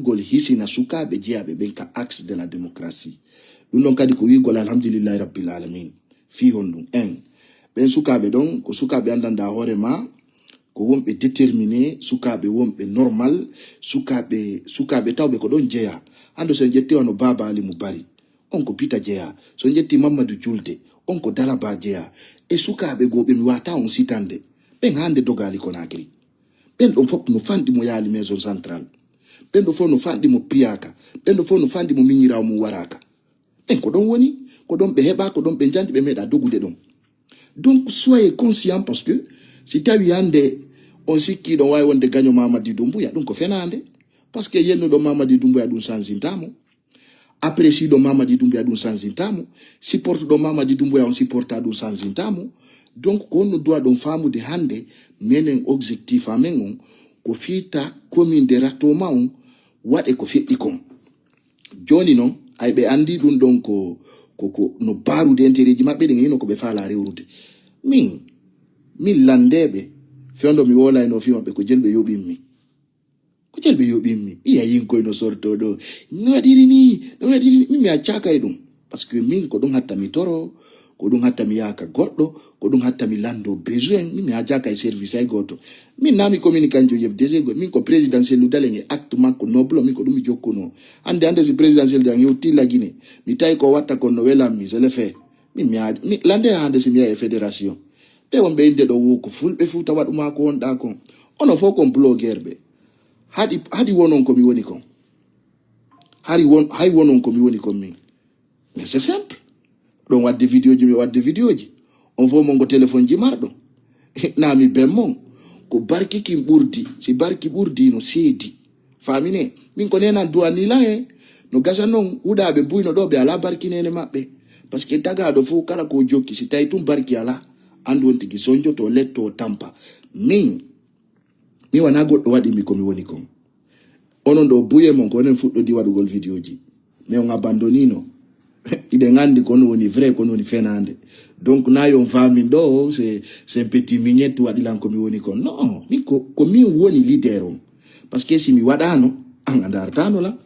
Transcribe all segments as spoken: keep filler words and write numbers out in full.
Gol hisina sukaaɓe jeyaaɓe ɓen ka axe de la démocratie. Ɗum ɗon kadi ko wi'ugol alhamdulillahi rabbil alamin. Fii honɗum? En. Ɓen sukaaɓe ɗon, ko sukaaɓe anndanɗaa hoore maa, ko wonɓe déterminé, sukaaɓe wonɓe normal, sukaaɓe, sukaaɓe tawɓe ko ɗon jeyaa. Hannde so en ƴetti wano Baaba Ali mo Bari, on ko pita jeyaa. So en ƴetti Mammadu Julde, on ko Dalaba jeyaa. E sukaaɓe goo ɓe mi waawataa on sitande. Ɓen hannde dogaali Konaakiri. Ɓen ɗon fof no fanɗi mo yaali Maison Centrale. Ɓen ɗon fof no fanɗi mo piyaaka. Ɓen ɗon fof no fanɗi mo miñiraawo mum waraaka. Ɓen ko ɗon woni, ko ɗon ɓe heɓaa, ko ɗon ɓe njanti, ɓe meeɗaa dogude ɗon. Donc, soyez conscient parce que si tawi hannde on sikkii ɗon waawi wonde gaño Mamadi Doumbouya, ɗum ko fenaande. Parce que yennuɗo Mamadi Doumbouya ɗum sansintaa mo. Appréciiɗo Mamadi Doumbouya ɗum sansintaa mo. Supportuɗo Mamadi Doumbouya on supportaa ɗum sansintaa mo. Donc, ko honno duwa ɗon faamude hannde menen objectif amen on ko fiita commune de Ratoma on waɗe ko feƴƴi kon. Jooni non, ay ɓe anndi ɗum ɗon ko, ko, ko no baarude intérêt ji maɓɓe ɗin, hino ko ɓe faalaa rewrude. Min, min lanndeeɓe, fewndo mi woolaynoo fii maɓɓe ko jelɓe yoɓimmi. Ko jelɓe yoɓimmi. Mi yi'a yinkoy no sortoo ɗoo. No waɗiri nii, no waɗiri nii. Min mi accaaka e ɗum. Parce que min ko ɗum hatta mi toroo, ko ɗum hatta mi yaaka goɗɗo, ko ɗum hatta mi lanndoo besoin. Min mi haajaaka e service hay gooto. Min naa mi communique an Joseph Désiré Ngoy. Min ko présidentiel dalen e acte makko noble, min ko ɗum mi jokkunoo. Hannde, hannde si présidentiel dan hewtii Lagine, mi tawi ko watta kon no welan mi, c'est le fait. Min mi haaj-, mi, lannde hannde si mi yahi e fédération. Ɓe wonɓe innde ɗoo wo ko fulɓe Fuuta waɗu maa ko wonɗaa kon. Onon fof kon blogueur ɓe. Haɗi, haɗi wonon ko mi woni kon. Hari won, hay wonon ko mi woni kon min. Mais c'est simple. Ɗon waɗde vidéo ji, mi waɗde vidéo ji. On fof mon ko téléphone ji marɗo. Naa mi ben mon. Ko barki kin ɓurdi. Si barki ɓurdi no seedi. Faamine? Min ko nenan duwani lan he. No gasa non, huɗaaɓe buyno ɗoo ɓe alaa barki neene maɓɓe. Parce que tagaaɗo fof kala ko o jokki, si tawi tun barki alaa, anndu on tigi sonjoto, letto, o tampa. Min, mi wanaa goɗɗo waɗi mi ko mi woni kon. Onon ɗoo buye mon, ko onon fuɗɗodi waɗugol vidéo ji. Mais on abandonino. Hiɗen anndi ko on woni vrai, ko on woni fenaande. Donc, naa yo on faamin ɗoo, c'est, c'est un petit mignette waɗi lan ko mi woni kon. Non, min ko, ko min woni leader on. Parce que si mi waɗaano, an a ndaartaano lan.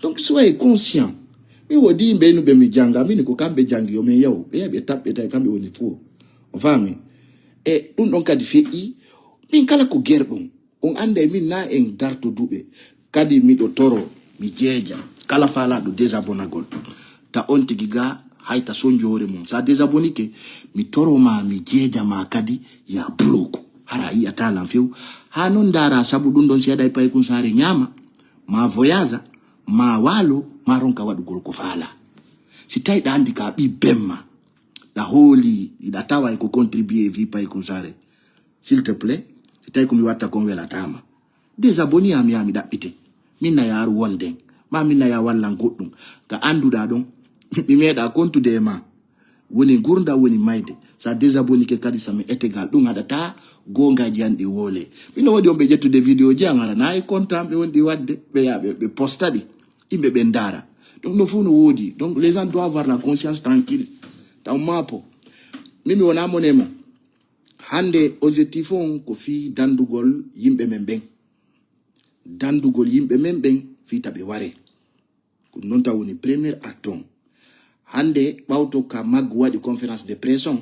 Donc, soyez conscient. Min woodi yimɓe inu ɓe mi jannga, min ko kamɓe janngi, yo min yaw. Ɓe, ɓe taɓɓe tawi kamɓe woni fo. On faami? E ɗum ɗon kadi feƴƴi, min kala ko gerɗum. On annday min naa en dartoduɓe. Kadi miɗo toro, mi jeeja. Kala faalaaɗo désabonagol. Ta on tigi ga, hay ta sonjo hoore mum. Sa désabonike, mi toro ma, mi jeeja ma kadi, ya bloku. Hara a yi'ataa lan few. Haa non ndaara sabu ɗum ɗon si aɗay paykun saare ñaama, ma voyage, ma waalo, ma ronka waɗugol ko faalaa. Si tawi ɗa anndi ka ɓii bemma, ɗa hooli, ɗa tawa e ko contribuer e vie paykun saare. S'il te plaît, si tawi ko mi watta kon welataama. Désabonner am yaa mi ɗaɓɓite. Min na yaaru wonden. Ma min na yaa wallan goɗɗum. Ka annduɗaa ɗon, mi meeɗaa kontude e ma. Woni ngurndan, woni mayde. Sa désabonnike kadi, ça m'est égal. Ɗum haɗataa goongaaji an ɗi woolee. Min no woodi on ɓe ƴettude vidéo ji an, hara na e compte an ɓe wonɗi waɗde. Ɓe yaa ɓe, ɓe posta ɗi. Yimɓe ɓen ndaara. Donc, no fof no woodi. Donc, les gens doivent avoir la conscience tranquille. Taw maapo. Min mi wonaa mone mo. Hannde, objectif on ko fii danndugol yimɓe men ɓen. Danndugol yimɓe men ɓen fii ta ɓe waree. Ko non taw woni premier acte on. Hannde, ɓawto ka Maggu waɗi conférence de presse on,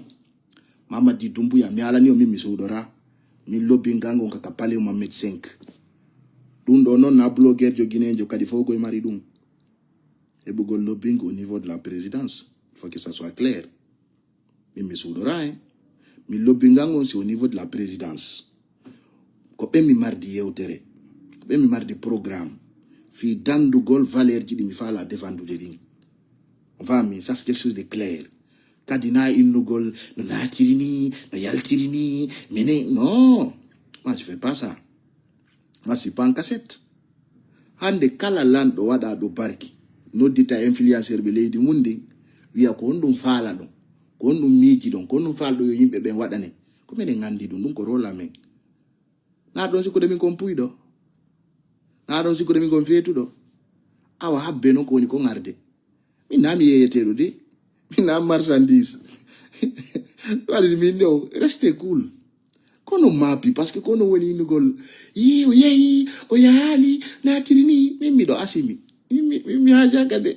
Mamadi Doumbouya, mi haalanii on, min mi suuɗoraa. Min lobbingal ngon ka, ka Palais Mohammed cinq. Ɗum ɗoo non na blogueur jo Guinéen jo kadi fof koye mari ɗum. Heɓugol lobbying au niveau de la présidence. Il faut que ça soit clair. Min mi suuɗoraa hen. Min lobbingal ngon, c'est au niveau de la présidence. Ko ɓen mi mardi yewtere. Ko ɓen mi mardi programme. Fii danndugol valeur ji ɗi mi faalaa defandude ɗin. On faami? Ça, c'est quelque chose de clair. Kadi na innugol no naatiri ni, no yaltiri ni, mene, non. Moi, je fais pas ça. Moi, je suis pas en cassette. Hannde kala lanɗo waɗaa ɗo barki, noddita influenceur ɓe leydi mun ndin, wi'a ko honɗum faalaɗon, ko honɗum miijiɗon, ko honɗum faalaɗon yo yimɓe ɓen waɗane. Ko minen anndi ɗum, ɗum ko rôle amen. Na ɗon sikkude min kon puyɗo? Na ɗon sikkude min kon feetuɗo? Awa habbe non ko woni kon arde. Min na mi yeeyeteeɗo de. Min na marchandise. Ɗum waɗi si min ɗo, restez cool. Kono maapi, parce que kono woni innugol, "Yii, o yehi, o yahaali, naatiri nii, min miɗo asimi. Min mi, min mi haajaaka de."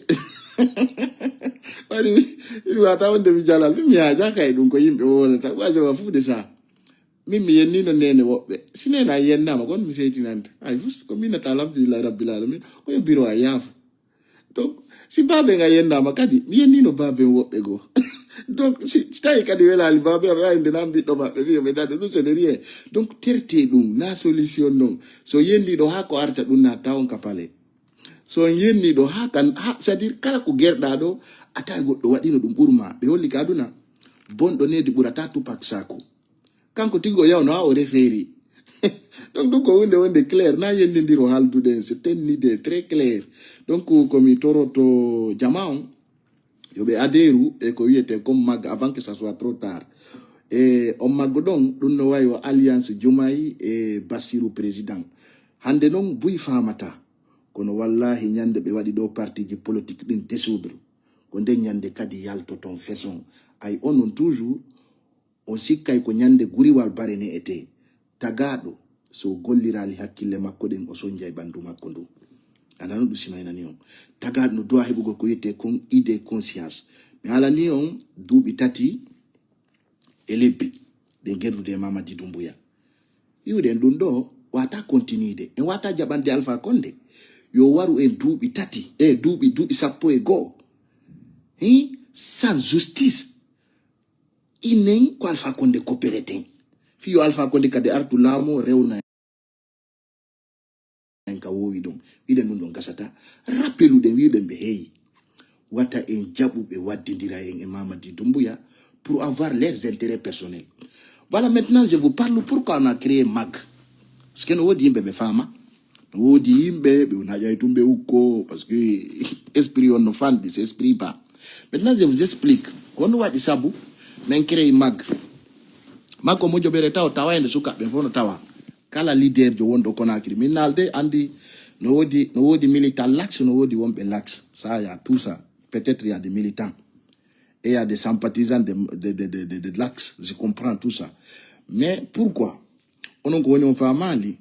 Wari mi, mi wata wonde mi jalal, min mi haajaaka e ɗum ko yimɓe wowlata. Waajo ma fuu de sa. Min mi yenniino neene woɓɓe. Si neene a yennaama, kon mi seytinanta. Ay fus, ko minata alhamdulillahi rabbil alamin. Ko yo biro a yaafu. Donc, si baaben a yennaama kadi, mi yenniino baaben woɓɓe goo. Donc, si, si tawi kadi welaali baaben, a wawi nde nan ɓiɗɗo maɓɓe, wiyo ɓe nande ɗum, c'est de rien. Donc, terte ɗum, na solution non. So yenniiɗo haa ko arta ɗum, na tawon ka palais. So on yenniiɗo haa kan, haa, c'est-à-dire kala ko gerɗaa ɗo, a tawi goɗɗo waɗino ɗum ɓurma. Ɓe holli ka aduna, bonɗo needi ɓurata tupak saaku. Kanko tigi o yawno haa o refeeri. Donc, ɗum ko huunde wonde clair, na yendindiro haaldude en, c'est une idée très claire. Donc, ko mi toroto jama on, yo ɓe aderu e ko wiyete comme mag avant que ça soit trop tard. E on maggo ɗon, ɗum no wayi o alliance Jomay e Bassirou président. Hande non buy faamata, kono wallahi ñande ɓe waɗi ɗo partiji politique ɗin dissoudre, ko nden ñande kadi yaltoton façon. Ay onon toujours, on sikkay ko ñande guriwal bare ne'etee. Tagaaɗo, so o golliraali hakkille makko ɗen, o sonjay ɓandu makko ndu. A nano ɗum si maynani on. Tagaaɗo no duwa heɓugol ko wiyetee kon idée conscience. Mi haalani on duuɓi tati e lebbi ɗe gerdude e Mamadi Doumbouya. Wi'uɗen ɗum ɗo, wata continuide. En wata jaɓande Alpha Condé. Yo waru en duuɓi tati, e duuɓi, duuɓi sappo e go'o. Hein? Sans justice. Inen ko Alpha Condé kopereten. Fiyo Alpha Condé kadi artu laamu o rewna en ka woowi ɗon. Wiɗen ɗum ɗon gasata. Rappeluɗen, wiɗen ɓe, hey, wata en jaɓu ɓe waddindira en e Mamadi Doumbouya pour avoir leurs intérêts personnels. Voilà, maintenant, je vous parle pourquoi on a créé mag. Parce que no woodi yimɓe ɓe faama. No woodi yimɓe, ɓe wona ƴay tum ɓe ukko, parce que esprit on no fanɗi, c'est esprit bas. Maintenant, je vous explique. Ko honɗum waɗi sabu men créé mag. Mag ko mojoɓere taw, tawa e nde sukaaɓe fof no tawa. Kala leader jo wonɗo Conakry. Min naalde, andi, no woodi, no woodi militant Lax, no woodi wonɓe Lax. Ça, y a tout ça. Peut-être y a des militants. Et y a des sympathisants de, de, de, de, de, de Lax. Je comprends tout ça. Mais pourquoi? Onon ko woni on faamaali?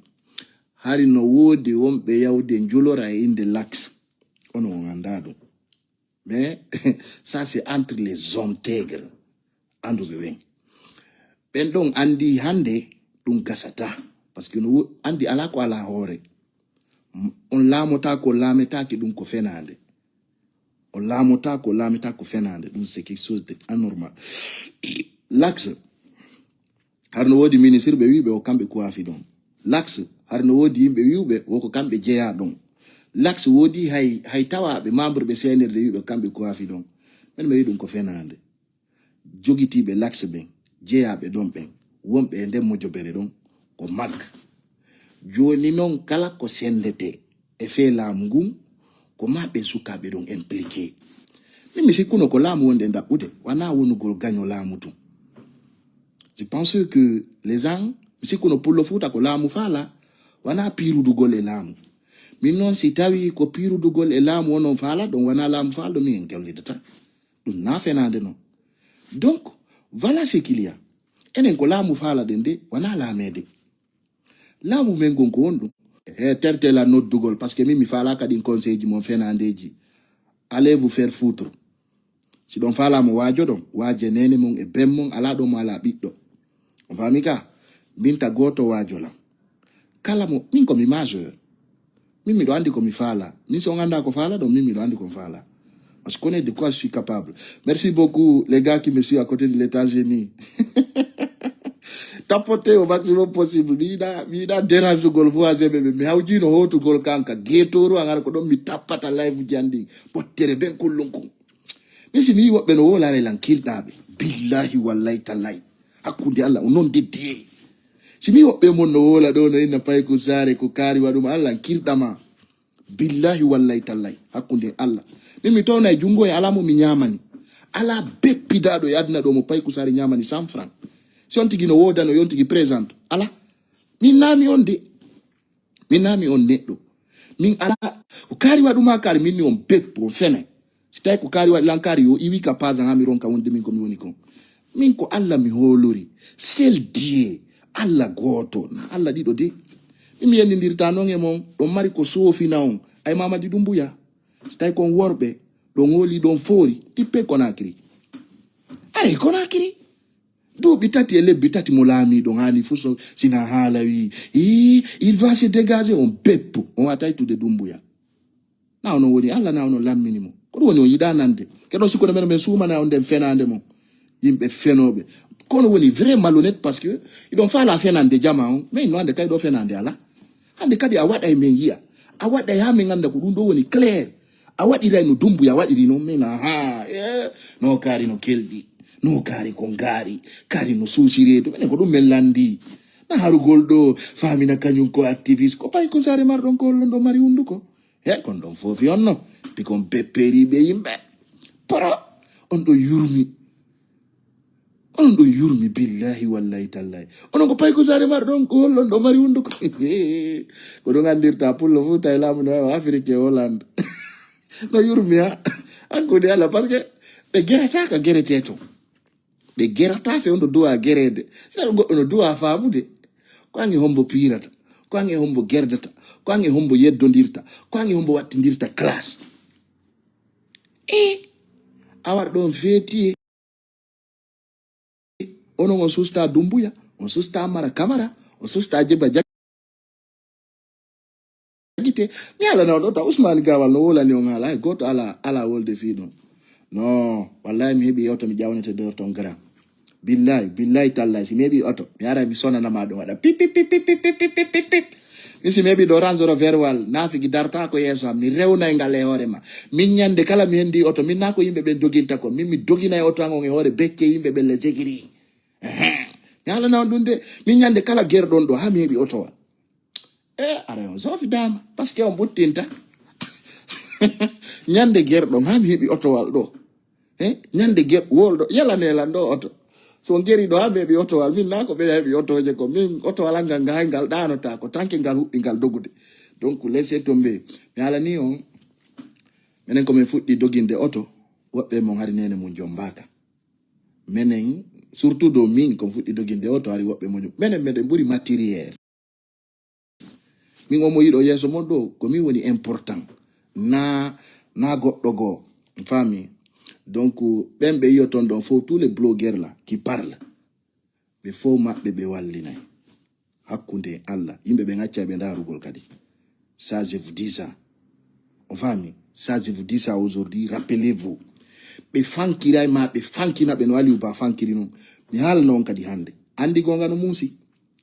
Hari no woodi wonɓe yawde njulora e innde Lax. Onon on anndaa ɗum. Mais ça, c'est entre les intègres. Annduɓe ɓen. Ɓen ɗon anndi hannde ɗum gasata. Parce que no wo-, anndi alaa ko alaa hoore. M-, on laamotaa ko laametaake ɗum ko fenaande. On laamotaa ko laametaake ko fenaande. Ɗum c'est quelque chose de anormal. Lax, har no woodi ministre ɓe wi'uɓe o kamɓe kuwaafi ɗon. Lax, har no woodi yimɓe wi'uɓe wo ko kamɓe jeyaa ɗon. Lax woodi hay, hay tawaaɓe membre ɓe C N R D wi'uɓe ko kamɓe kuwaafi ɗon. Men mi wi'i ɗum ko fenaande. Jogitiiɓe Lax ɓen, jeyaaɓe ɗon ɓen, wonɓe e nden mojobere ɗon, ko mag. Jooni non kala ko senndetee e fee laamu ngun, ko maa ɓen sukaaɓe ɗon impliqué. Min mi sikkuno ko laamu wonde ɗaɓɓude, wanaa wonugol gaño laamu tun. Je pense que les gens, mi sikkuno Pullo Fuuta ko laamu faala, wanaa piirudugol e laamu. Min non si tawi ko piirudugol e laamu onon faala, ɗon wanaa laamu faala, ɗon min en gollidata. Ɗum na fenaande non. Donc, voilà ce qu'il y a. Enen ko laamu faalaɗen de, wanaa laameede. Laamu men ngon ko honɗum? He tertela noddugol, parce que min mi faalaaka ɗin conseil ji mon fenaandeeji. Allez vous faire foutre. Si ɗon faalaa mo waajoɗon, waaje neene mon e ben mon, alaa ɗo mo alaa ɓiɗɗo. On faami ka? Min ta gooto waajo lan. Kala mo, min ko mi majeur. Min miɗo anndi ko mi faalaa. Min si on anndaa ko faalaa ɗon, min miɗo anndi ko mi faalaa. Parce que connais de quoi je suis capable. Merci beaucoup, les gars qui me suivent à côté de l'États-Unis. Tapoter au maximum possible. Mi yiɗaa, mi yiɗaa dérangugol voisin ɓe, ɓe. Mi hawjiino hootugol kan ka geetooru, an hara ko ɗon mi tappata live ji an ɗin. Ɓottere ben kullun kun. Min si mi yi'i woɓɓe no woolare lan kirɗaaɓe. Billahi wallahi tallahi. Hakkunde Allah, o non deddiye. Si mi woɓɓe mon no woola ɗo, no inna pay ko saare, ko kaari waɗuma, Allah kirɗama. Billahi wallahi tallahi, hakkunde Allah. Min mi towna e junngo e alaa mo mi ñaamani. Alaa beppidaaɗo e aduna ɗo mo pay ko saare ñaamani cent francs. Si on tigi no woodano, yo on tigi présente. Alaa. Min naami on de. Min naami on neɗɗo. Min alaa. Ko kaari waɗuma kaari, min ni on beppo, on fenay. Si tawi ko kaari waɗi lan kaari, yo iwi ka paasan haa mi ronka wonde min ko mi woni kon. Min ko Allah mi hoolori. Seul Dieu. Alla gooto, na Alla ɗiɗo de. Mi mi yennindirta non e mon, ɗon mari ko soofina on. Ay Mamadi Dumbuya, si tawi kon worɓe, ɗon hooli, ɗon foori, tippe Konakiri. Are Konakiri. Duuɓi tati e lebbi tati mo laamiiɗo haani fuu so, sina haala wi, "Ii, il va se dégager," on beppu, on a tawtude Dumbuya. Na onon woni Alla, na onon lammini mo. Ko ɗum woni on yiɗaa nande. Ke ɗon sikkude men, men suumana on nden fenaande mon. Yimɓe fenooɓe. Kono woni vrai malhonnête parce que iɗon faala fenande jama on. Mais no hande kay ɗo fenande ala. Hande kadi a waɗay men yi'a. A waɗay haa men annda ko ɗum ɗo woni clair. A waɗiray no Dumbuya waɗiri non. Men aha, eh, no kaari no kelɗi. No kaari ko ngaari. Kaari no suusiree to. Minen ko ɗum men landi. Na harugol ɗo faamina kañum ko activiste. Ko pay ko saare marɗon ko hollon ɗo mari hunduko. He, kon ɗon foofi on no. Pikon bepperiiɓe yimɓe. Poro. On ɗo yurmi. Onon ɗon yurmi, billahi, wallahi, tallahi. Onon ko pay ko saare mar ɗon, ko hollon ɗo mari hunduko. Ko ɗum anndirta pullo fof tawi laamu no wawa Afrique e Hollande. No yurmi ha. Hakkunde Allah, parce que ɓe gerata ka gerete to. Ɓe gerata fe on ɗo duwa gerede. Sina ɗum goɗɗo no duwa faamude. Ko ange hombo piirata. Ko ange hombo gerdata. Ko ange hombo yeddondirta. Ko ange hombo wattindirta classe. E a waɗa ɗon feetiye. Onon on susta Dumbuya, on susta Mara Kamara, on susta Jeba Jagite. Mi ala na on ɗo ta Usmani Gawal no wolani on haala, hay gooto ala, ala wolde fii ɗum. No, wallahi mi heɓi oto mi ƴawnete dor ton grand. Billahi, billahi tallahi, si mi heɓi oto, mi ara mi sonana ma ɗum waɗa pip, pip, pip. Min si mi heɓi ɗo Range Rover wal, naafigi darta ko yeeso am, mi rewnay ngal e hoore ma. Min ñande kala mi hendi oto, min na ko yimɓe ɓen doginta ko, min mi doginay oto an on e hoore becce yimɓe ɓen le segiri. Ehe. Mi haalana on ɗum de, min ñande kala gerɗon ɗo, ha mi heɓi oto wal. E, ara on soofi dama, parce que on ɓuttinta. Ñande gerɗon, ha mi heɓi oto wal ɗo. Eh, ñande ge-, wolɗo, yalane lan ɗo oto. So on geri ɗo, ha mi heɓi otowal, min na ko ɓe heɓi otoje ko, min otowal an ngal, ngal, ngal ɗanota ko, tanke ngal huɓɓi ngal dogude. Donc, laissez tomber. Mi haalani on, menen ko min fuɗɗi doginde oto, woɓɓe mon hari nene mun jombaaka. Menen, surtout ɗo min, ko min fuɗɗi doginde oto, hari woɓɓe mon jom-, menen, meɗen ɓuri matériel. Min on mo yiɗo yeeso mon ɗo, ko min woni important. Na, na goɗɗo goo. Faami? Donc, ɓen ɓe yi'oton ɗon fof, tous les blogueurs là qui parlent, ɓe fof maɓɓe ɓe wallinay. Hakkunde e Allah. Yimɓe ɓen accay ɓe ndaarugol kadi. Ça, je vous dis ça. On faami? Ça, je vous dis ça aujourd'hui. Rappelez-vous. Ɓe fankiray ma, ɓe fankina ɓe no Aliou Ba fankiri non. Mi haalana on kadi hannde. Anndi goonga no muusi.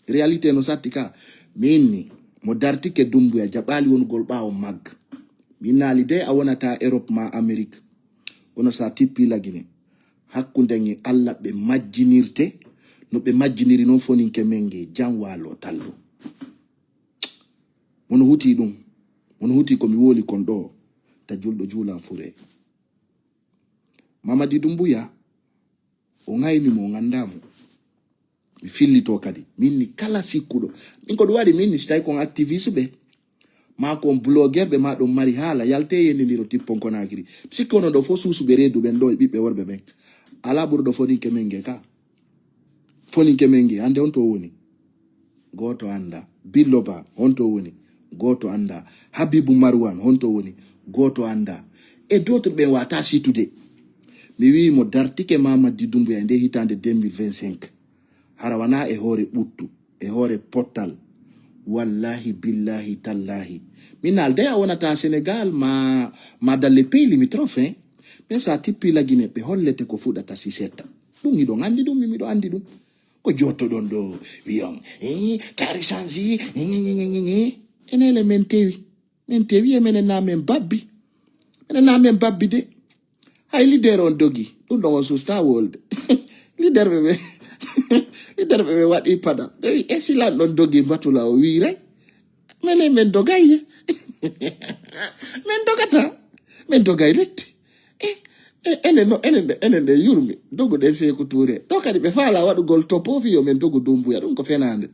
Réalité no satti ka. Min ni, mo dartike Dumbuya jaɓaali wonugol ɓaawo mag. Min naali de a wonata Europe ma Amérique. Kono sa tippi Lagine, hakkunde nge Allah ɓe majjinirte, no ɓe majjiniri non foninke men nge, jan waalo tallo. Mono huti ɗum, mono huti ko mi woli kon ɗo, ta julɗo juulan fure. Mamadi Dumbuya, o ŋayni mo, o ŋanda mo. Mi fillito kadi. Min ni kala sikkuɗo. Min ko ɗum waɗi min ni si tawi kon activiste ɓe, maa kon blogueur ɓe, maa ɗon mari haala, yalte yennindiro tippon Konakiri. Mi sikki onon ɗo fof suusuɓe reedu ɓen ɗo e ɓiɓɓe worɓe ɓen. Alaa ɓurɗo foninke men nge ka. Foninke men nge, hannde on to woni. Gooto annda. Billo Ba, honto woni? Gooto annda. Habibu Marwan, honto woni? Gooto annda. E d'autres ɓen wata situde. Mi wi'i mo dartike Mamadi Doumbouya e nde hitaande deux mille vingt-cinq. Hara wana e hoore ɓuttu, e hoore pottal. Wallahi, billahi, tallahi. Mi naalday a wonata Sénégal, ma, ma dans les pays limitrophes, hein. Mais sa tippi Lagine, ɓe hollete ko fuɗata si setta. Ɗum hiɗon anndi ɗum, min miɗo anndi ɗum. Ko jottoɗon ɗo, wi'on, "Eh, kaari sansi, eh, eh, eh, eh, eh, eh." Enele men tewi. Men tewi e menen na men babbi. Menen na men babbi de. Hay leader on dogi. Ɗum ɗon on susta wolde. Leader ɓe ɓe, leader ɓe ɓe waɗi pada. Ɓe wi, "E si lan ɗon dogi mbatula o wiiray?" Menen men dogay. Men dogata. Men dogay lette. E, e, enen no, enen nde, enen nde yurmi. Doguɗen Seeku Tuure. Ɗo kadi ɓe faala waɗugol topo fi yo men dogu Dumbuya. Ɗum ko fenaande.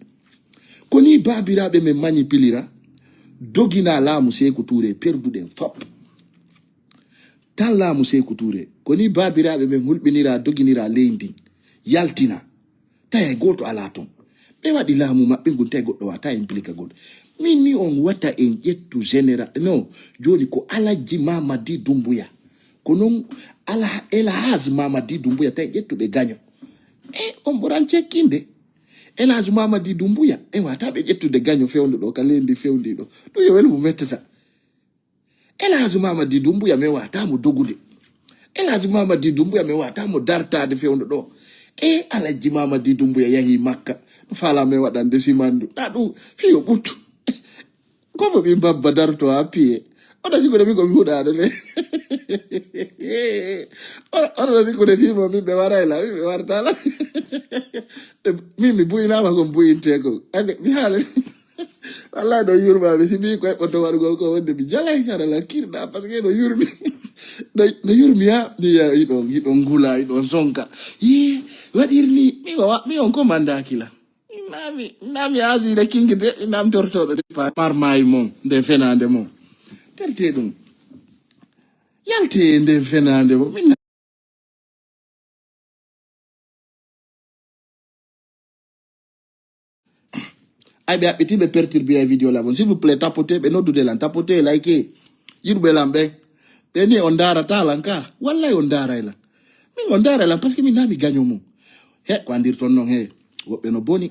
Ko ni baabiraaɓe men manipilira, dogina laamu Seeku Tuure, perduɗen fop. Tan laamu Seeku Tuure. Ko ni baabiraaɓe men hulɓinira, doginira leydi ndin. Yaltina. Tawi hay gooto alaa ton. Ɓe waɗi laamu maɓɓe ngun, tawi goɗɗo wata implikagol. Min ni on wata en ƴettu général, non, jooni ko Alhaji Mamadi Doumbouya. Ko non Ala-, El Hadj Mamadi Doumbouya tawi ƴettuɓe gaño. E on ɓuran cekkinde. El Hadj Mamadi Doumbouya, en wata ɓe ƴettude gaño fewndo ɗo, ka leydi fewndi ɗo. Ɗum yo welu mo mettata. El Hadj Mamadi Doumbouya, mi wata mo dogude. El Hadj Mamadi Doumbouya, mi wata mo dartaade fewndo ɗo. E Alhaji Mamadi Doumbouya yahi Makka. No fala men waɗande simandu. Na ɗum fiyo ɓuttu. Ko mo ɓin babba darto ha piye. Oɗo siko de mi ko mi huɗaɗo le. Oɗo siko de fimo min ɓe waray la, min ɓe warta la. Min mi buyinama kon buyinte kon. Ande, mi haala. Wallahi no yurma mi. Si mi ko eɓɓoto waɗugol ko wonde mi jalay hara la kirɗa parce que no yurmi. No, no yurmi ha. Mi ya iɗon, iɗon ngula, iɗon sonka. Yi, waɗirni, mi wa, mi on ko mandaki la. Nami, nami asile kingde, nam tortoɗo de pa. Marmayi mon, nde fenande mon. Perte ɗum. Yalte nde fenande mon. Min Ay, ɓe haɓɓiti, ɓe perturbé ay vidéo la. Bon, s'il vous plaît, tapotez, ɓe noddude lan, tapotez, like. Yiɗuɓe lan ɓe. Ɓe ni on ndaarata lan ka. Wallay on ndaaray lan. Min on ndaaray lan, parce que min na mi gaño mum. He, ko andirton non he. Woɓɓe no boni.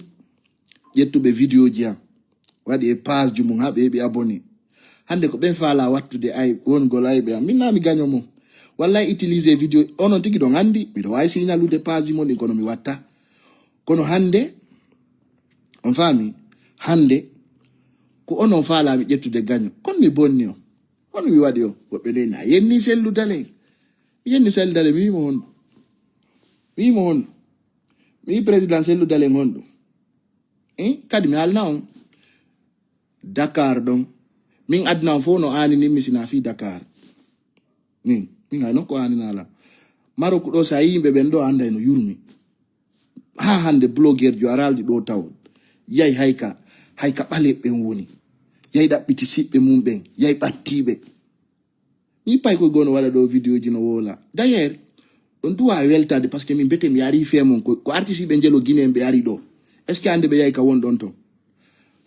Ƴettuɓe vidéo ji an. Waɗi e page ji mum, haa ɓe heɓi abonné. Hannde ko ɓen faala wattude ay, wongol ayɓe an. Min na mi gaño mum. Wallay utiliser vidéo, onon tigi ɗon anndi, miɗo waawi signalude page ji mon ɗin, kono mi watta. Kono hannde, on faami, hannde, ko onon faalaami ƴettude gaño. Kono mi bonni on. Kono mi waɗi on. Woɓɓe nee na yenni Sellu Dalen. Mi yenni Sellu Dalen, mi wi'i mo honɗum. Mi wi'i mo honɗum. Mi wi'i président Sellu Dalen honɗum. Eh, kadi mi haalna on. Dakar ɗon. Min aduna on fof no aaninin mi sina fii Dakar. Min, min hay nokku aaninaa lan. Maroku ɗo, so a yii yimɓe ɓen ɗo, a annday no yurmi. Haa hannde blogueur jo araalɗi ɗo taw. Yay hay ka, hay ka ɓaleeɓe ɓen woni. Yay ɗaɓɓiti siɓɓe mum ɓen. Yay ɓattiiɓe. Mi pay ko gono waɗa ɗo vidéo ji no woola. D'ailleurs, on duwa weltade parce que min bete mi ari fee mon ko, ko artiste ɓe jelo Guinée ɓe ari ɗo. Est-ce que hannde ɓe yay ka won ɗon ton?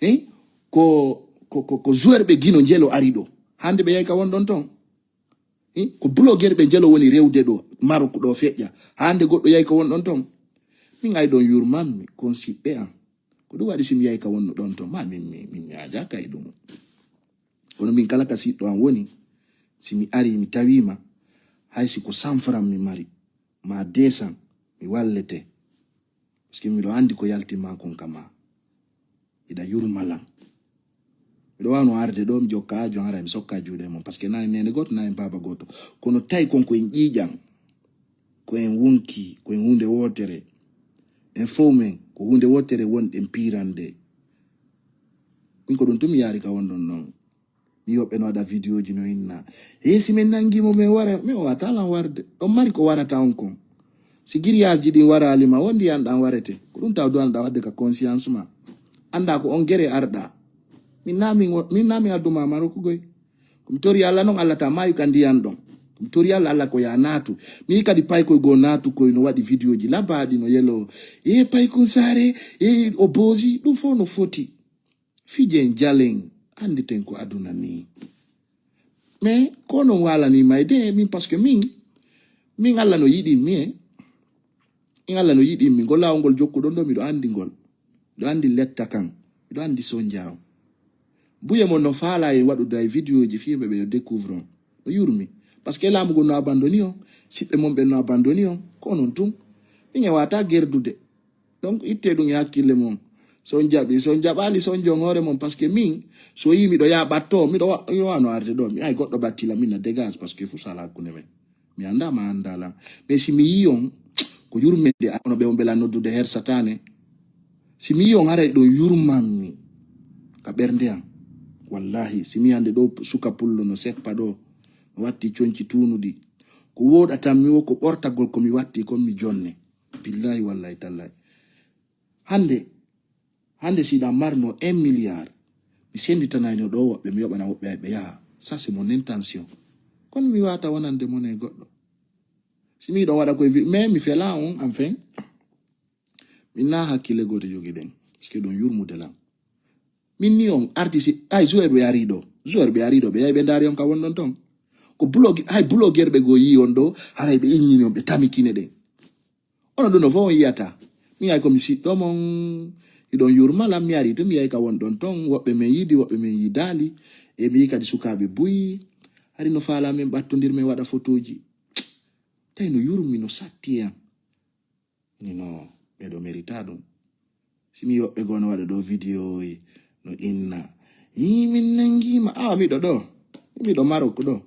Hein? Ko, ko, ko, ko joueur ɓe Guinée jelo ari ɗo. Hannde ɓe yay ka won ɗon ton? Hi, ko blogueur ɓe jelo woni rewde ɗo, Maroc ɗo feƴƴa. Hannde goɗɗo yahi ka won ɗon ton. Min ay ɗon yurmanmi, kon siɓɓe an. Ko ɗum waɗi si mi yahi ka wonno ɗon ton, ma min mi, min mi aja kay ɗum. Kono min kala ka siɗɗo an woni, si mi ari mi tawima, hay si ko cent francs mi mari, ma deux cents, mi wallete. Parce que miɗo anndi ko yalti ma kon ka ma. Hiɗa yurma lan. Miɗo wano arde ɗo, mi jokka aajo, hara mi sokka juuɗe mon. Parce que nani nene gooto, nani baaba gooto. Kono tawi kon ko en ƴiiƴan, ko en wonki, ko en huunde wootere. En fow men, ko huunde wootere wonɗen piirande. Min ko ɗum tun mi yaari ka wonɗon non. Mi woɓɓe no waɗa vidéo ji no inna. He si min nangi mo min wara, mi o wata lan warde. On mari ko warata on kon. Si grillage ji ɗin waraali ma, won ndiyan ɗan warete. Ko ɗum taw duwan ɗan wadde ka conscience ma. Anda ko on gere arɗa. Min na min wo-, min na min adduma Maroc goy. Ko mi tori Allah non Allah ta mayu ka ndiyan ɗon. Ko mi tori Allah Allah ko ya naatu. Mi kadi pay koy go naatu koy no waɗi vidéo ji labaɗi no yelo. E pay kon sare, e o bozi, ɗum fof no foti. Fijen jalen, annditen ko aduna nii. Mais ko non waalanii mayde, min, parce que min, min Alla no yiɗin mi, eh. Min Alla no yiɗin mi. Ngol laawol ngol jokkuɗon ɗo, miɗo anndi ngol. Miɗo anndi letta kan. Miɗo anndi sonjaawo. Buye mon no faalaa e waɗude ay vidéo ji fii ɓe ɓe yo découvre on. No yurmi. Parce que laamu ngun no abandoni on. Siɓɓe mon ɓen no abandoni on. Ko non tun. Min e wata gerdude. Donc, itte ɗum e hakkille mon. So on jaɓi, so on jaɓaali, so on jon hoore mon, parce que min, so yii miɗo yaa ɓatto, miɗo wa-, miɗo wano arde ɗo, mi ay goɗɗo battila min na dégage, parce que fu sala hakkunde men. Mi annda ma annda lan. Mais si mi yii on, ko yurmende, a-, kono ɓe on ɓe lan noddude her satane. Si mi yii on haray ɗon yurman mi ka ɓernde an. Wallahi, si mi hande ɗo suka pullo no seppa ɗo, no watti conci tuunuɗi. Ko woɗatan mi wo ko ɓortagol ko mi watti kon mi jonne. Billahi wallahi tallahi. Hande, hande si ɗan marno un milliard, mi senditanayno ɗo woɓɓe, mi yoɓana woɓɓe ay ɓe yaha. Ça, c'est mon intention. Kono mi wata wonande mon e goɗɗo. Si mi ɗon waɗa koye vi-, mais mi fela on, enfin. Min na hakkille gooto jogiɗen. Parce que ɗon yurmude lan. Min ni on artiste, hay joueur ɓe ari ɗo. Joueur ɓe ari ɗo, ɓe yahi ɓe ndaari on ka wonɗon ton. Ko blogi-, hay blogueur ɓe goo yii on ɗo, haray ɓe innini on, ɓe tamikine ɗen. Onon ɗum no fof on yiyata. Mi yahi ko mi siɗɗo mon, hiɗon yurma lan, mi ari tun, mi yahi ka wonɗon ton, woɓɓe men yidi, woɓɓe men yidaali. E mi yii kadi sukaaɓe buy, hari no faalaa men ɓattondir, men waɗa fotooji. Tawi no yurmi, no satti e an. Ni no, ɓeɗo merita ɗum. Si mi woɓɓe goo no waɗa ɗo video, no inna. Yii, min nangiima. Ah, miɗo ɗo. Miɗo Marok ɗo.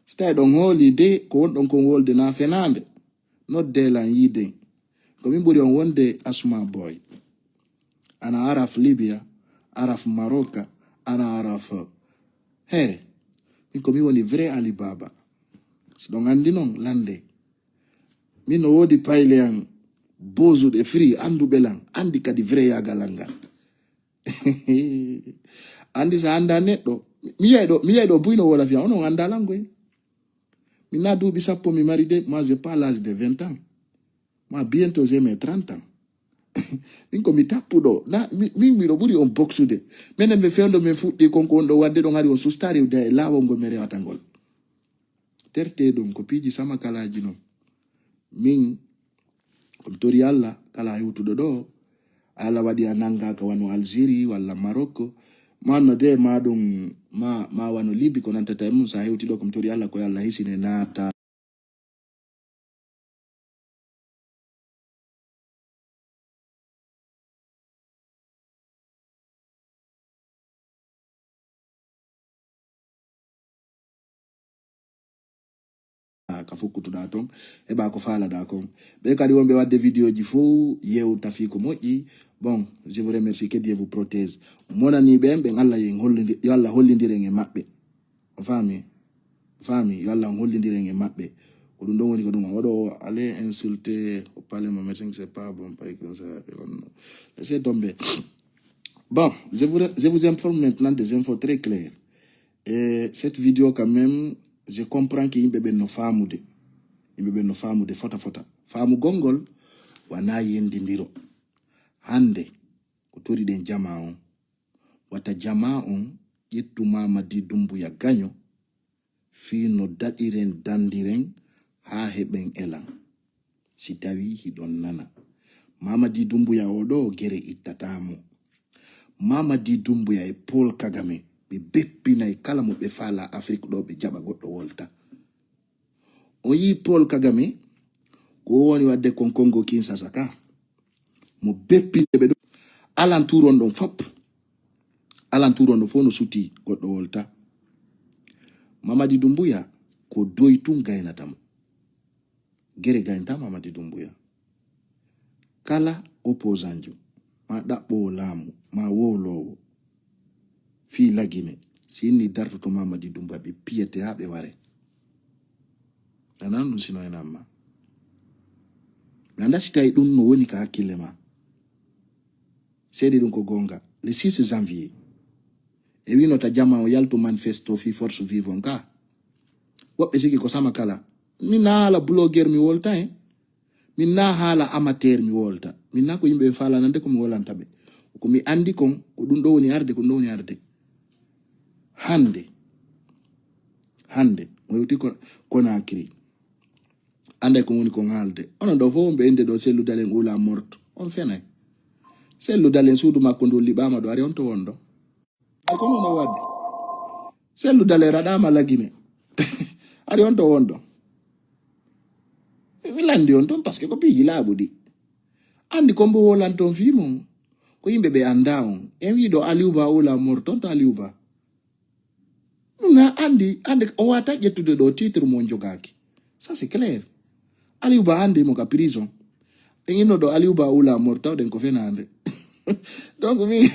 Si tawi ɗon hooli de, ko wonɗon kon wolde na fenaande. Nodde lan yiiden. Ko min ɓuri on wonde Asma Boy. Ana araf Libya, araf Maroka, ana araf. He, min ko mi woni vrai Ali Baba. Si ɗon anndi non, lande. Min no woodi payle an, bozuɗe free, annduɓe lan, anndi kadi vrai yaagal an ngal. Anndi sa annda neɗɗo, mi yiyay ɗo, mi yiyay ɗo buy no wolof yan, onon annda lan goy. Min na duuɓi sappo mi mari de, moi j'ai pas l'âge de vingt ans. Moi bientôt j'ai mes trente ans. Min ko mi tappuɗo, na, mi, min miɗo ɓuri on boksude. Menen mi fewndo min fuɗɗi kon ko on ɗo wadde ɗon hari on susta rewde e laawol ngol mi rewata ngol. Terte ɗum ko piiji sama kalaaji non. Min, ko mi tori Alla, kala hewtuɗo ɗo, Alla waɗi a nanngaaka wano Algérie walla Maroc, ma no de ma ɗum, ma, ma wano Libi ko nantata e mum, sa hewti ɗo, ko mi tori Alla, ko yo Alla hisine naata. Ka fukkutuɗaa ton, heɓaa ko faalaɗaa kon. Ɓe kadi wonɓe waɗde vidéoji fow, yewta fii ko moƴƴi. Bon, je vous remercie, que Dieu vous protège. Monanii ɓen, ɓen Alla yen hollindi-, yo Alla hollindiren e maɓɓe. O faami? O faami? Yo Alla on hollindiren e maɓɓe. Ko ɗum ɗon woni ko ɗum. Oɗo aller insulter au palais, mon médecin, c'est pas bon, pas comme ça. Laissez tomber. Bon, je vous, je vous informe maintenant des infos très claires. E cette vidéo quand même, je comprends que yimɓe ɓen no faamude. Yimɓe ɓen no faamude fota fota. Faamugol ngol wanaa yendindiro. Hannde, ko toriɗen jamaa on. Wata jamaa on ƴettu Mamadi Doumbouya gaɲo fii no daɗiren dandiren haa heɓen elan. Si tawii hiɗon nana, Mamadi Doumbouya oo ɗoo gere ittataa mo. Mamadi Doumbouya e Paul Kagame ɓe beppinay kala mo ɓe faalaa Afrik ɗoo ɓe jaɓa goɗɗo wolta. On yii Paul Kagame ko o woni waɗde kon Kongo Kinshasa ka. Mo beppinde ɓe ɗum. Alantuur on ɗon fop. Alantuur on ɗon fof no sutii goɗɗo wolta. Mamadi Doumbouya ko doy tun gaynata mo. Gere gaynta Mamadi Doumbouya. Kala opposant jo, ma ɗaɓɓoowo laamu, ma wowloowo, fii lagine, si inni dartoto Mamadi Doumbouya, ɓe piyete haa ɓe ware. A nan ɗum sino en amma. Mi annda si tawi ɗum no woni ka hakkille ma. Seedi ɗum ko goonga. Le six janvier, e wino ta jama o yaltu manifesto fii force vive on ka. Woɓɓe siki ko sama kala. Min na haala blogueur mi wolta, eh. Min na haala amateur mi wolta. Min na ko yimɓe ɓe faalaa nande ko mi wolanta ɓe. Ko mi anndi kon, ko ɗum ɗo woni arde, ko ɗum ɗo woni arde. Hannde, hannde, mo yewti ko Conakry. Annday ko woni kon haalde. Onon ɗo fof on ɓe innde ɗo Cellou Dalein ou la mort. On fenay. Cellou Dalein suudu makko ndun liɓaama ɗo, ari on to wonɗo. Ay, kono no waɗde. Cellou Dalein raɗaama lagine. Ari on to wonɗo. Mi lanndi on ton, parce que ko piiji laaɓuɗi. Anndi ko mbo wolanton fii mum. Ko yimɓe ɓe anndaa on. En wii ɗo Aliou Ba ou la mort, ton to Aliou Ba. Ɗum na anndi, anndi o waata ƴettude ɗo titre mo on jogaaki. Ça, c'est clair. Aliou Ba anndi mo ka prison. En inno ɗo Aliou Ba ou la mort, tawɗen ko fenaande. Donc, min,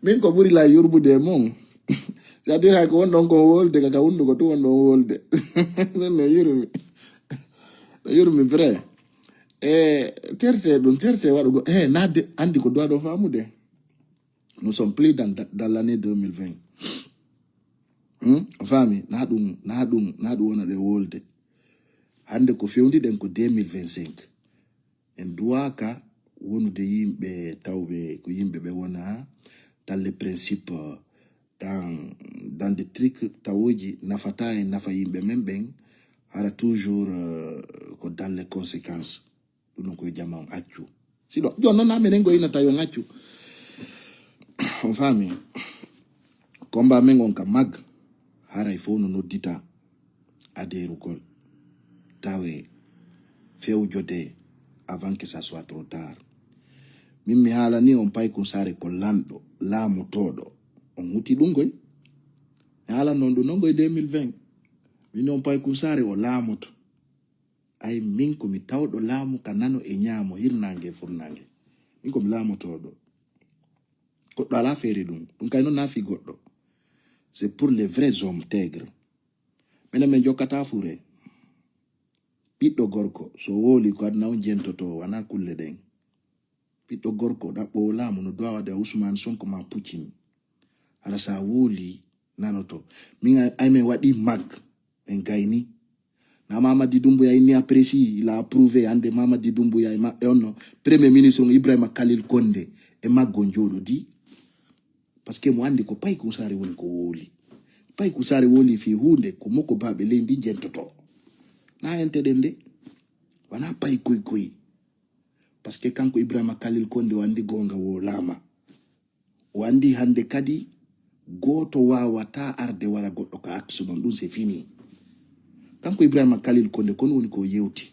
min ko ɓuri la yurbude e mon. C'est-à-dire, hay ko wonɗon ko wolde, kaka hunduko tun wonɗon wolde. Ɗum no yurmi. No yurmi vrai. E terte ɗum, terte waɗugo. E naatde, anndi ko duwa ɗo faamude. Nous sommes plus dans, dans l'année deux mille vingt. Hmm? A faami? Na ɗum, na ɗum, na ɗum wona ɗe wolde. Hannde ko fewndi ɗen ko deux mille vingt-cinq. En duwaaka wonude yimɓe tawɓe ko yimɓe ɓe wona dans les principes, dans, dans des trucs tawooji nafataa e nafa yimɓe men ɓen, hara toujours, euh, ko dans les conséquences. Ɗum ɗon ko yo jama on accu. Si ɗon, jooni non, menen ko innata yo on accu. On faami? Combat men on ka mag, haray fow no noddita adeerugol. Tawe, fewjode, avant que ça soit trop tard. Min mi haalani on Paykun Saare ko lanɗo, laamotooɗo. On huti ɗum koy. Mi haalan non ɗum non koy deux mille vingt. Min on Paykun Saare o laamoto. Ay, min ko mi tawɗo laamu ka nano e ñaamo, hirnaange e furnaange. Min ko mi laamotooɗo. Goɗɗo alaa feere ɗum. Ɗum kay non naa fii goɗɗo. C'est pour les vrais hommes intègres. Menen men jokkataa fure. Ɓiɗɗo gorko, so wooli ko aduna on jentoto, wanaa kulle ɗen. Ɓiɗɗo gorko ɗaɓɓoowo laamu no duwaa waɗa Ousmane Sonko ma Puccin. Hara sa wooli nanoto. Min ay, ay men waɗi mag, men gayni. Na Mamadi Doumbouya inni apprécie, il a approuvé, hande Mamadi Doumbouya e maɓɓe on no. Premier ministre on Ibrahima Khalil Condé e maggo on jooɗodi. Parce que mo andi ko Paykun Saare woni ko wooli. Paykun Saare wooli fii huunde ko moko baaɓe leydi jentoto. Na ente ɗen de. Wanaa pay koy koy. Parce que kanko Ibrahima Khalil Condé o andi goonga woo laama. O andi hande kadi gooto waawataa arde wara goɗɗo ka aksu non, ɗum c'est fini. Kanko Ibrahima Khalil Condé kon woni ko o yewti.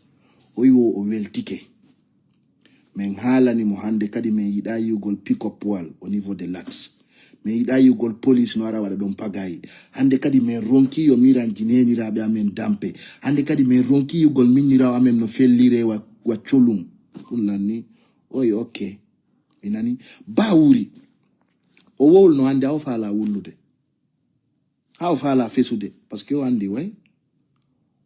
O wi wo o weltike. Min haalani mo hande kadi min yiɗaa yi'ugol pick-up wal au niveau de l'axe. Min yiɗaa yi'ugol police no ara waɗa ɗon pagayi. Hande kadi min ronki yo miranji neeniraaɓe amen dampe. Hande kadi min ronki yi'ugol minniraawo amen no fellire wa, wa colum. Ɗum lanni. Oy, ok. Mi nani. Ba wuri. O wowluno hande awa faala wullude. Haa o faalaa fesude, parce que o anndi way.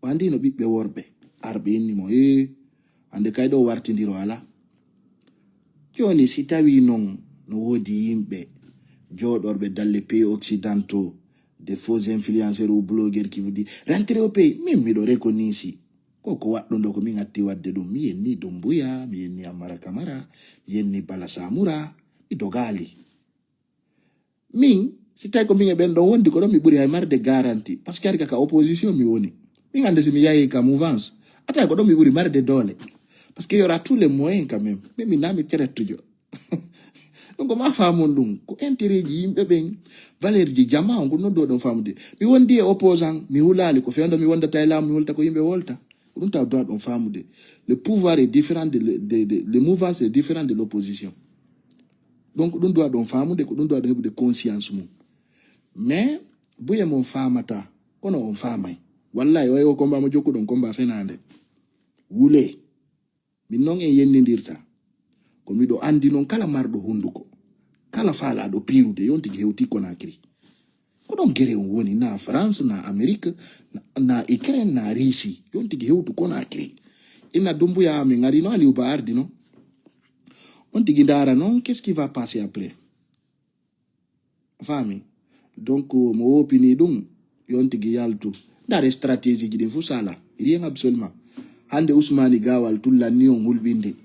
O anndi no ɓiɓɓe worɓe arɓe inni mo, ee, hannde kay ɗoo wartindiro alaa. Jooni, si tawii non no woodi yimɓe jooɗorɓe dans les pays occidentaux, des faux influenceurs ou blogueurs qui vous dit, rentrez au pays, min miɗo reconnaître. Ko ko waɗɗundo ko min atti waɗde ɗum. Mi yenni Dumbuya, mi yenni Amara Kamara, mi yenni Bala Samura, mi dogaali. Min, si tawi ko min e ɓen ɗon wondi ko ɗon, mi ɓuri hay marde garanti. Parce que ari ka opposition mi woni. Min hannde si mi yahi ka mouvance, a tawi ko ɗon mi ɓuri marde doole. Parce que y aura tous les moyens quand même. Mais mi nami terettujo. Donc ma faamon ɗum. Ko intérêt ji yimɓe ɓen, valeur ji jama on, ko ɗum ɗo ɗon faamude. Mi wondi e opposant, mi hulaali ko fewndo mi wondata e laamu, mi wolta ko yimɓe wolta. Ko ɗum taw doit ɗon faamude. Le pouvoir est différent de, de, de, le mouvance est différent de l'opposition. Donc ɗum doit ɗon faamude, ko ɗum doit ɗon heɓude conscience mum. Mais buye mon faamata, kono on faamay. Wallahi, o e o combat mo jokkuɗon, combat fenaande. Wule. Min non en yennindirta. Ko miɗo anndi non kala marɗo hunnduko, kala faalaaɗo piirude, yon tigi hewti Conakry. Ko ɗon gere on woni, na France, na Amérique, na, na Ukraine, na Russie. Yon tigi hewtu Conakry. Ina Dumbuya amin ari no Aliou Ba ardi no. On tigi ndaara non, qu'est-ce qui va passer après? A faami? Donc, mo woopini ɗum, yon tigi yaltu. Ndaare stratégie ji ɗin fuu sala. Rien absolument. Hannde Usmani Gawal tullanni on hulɓinde.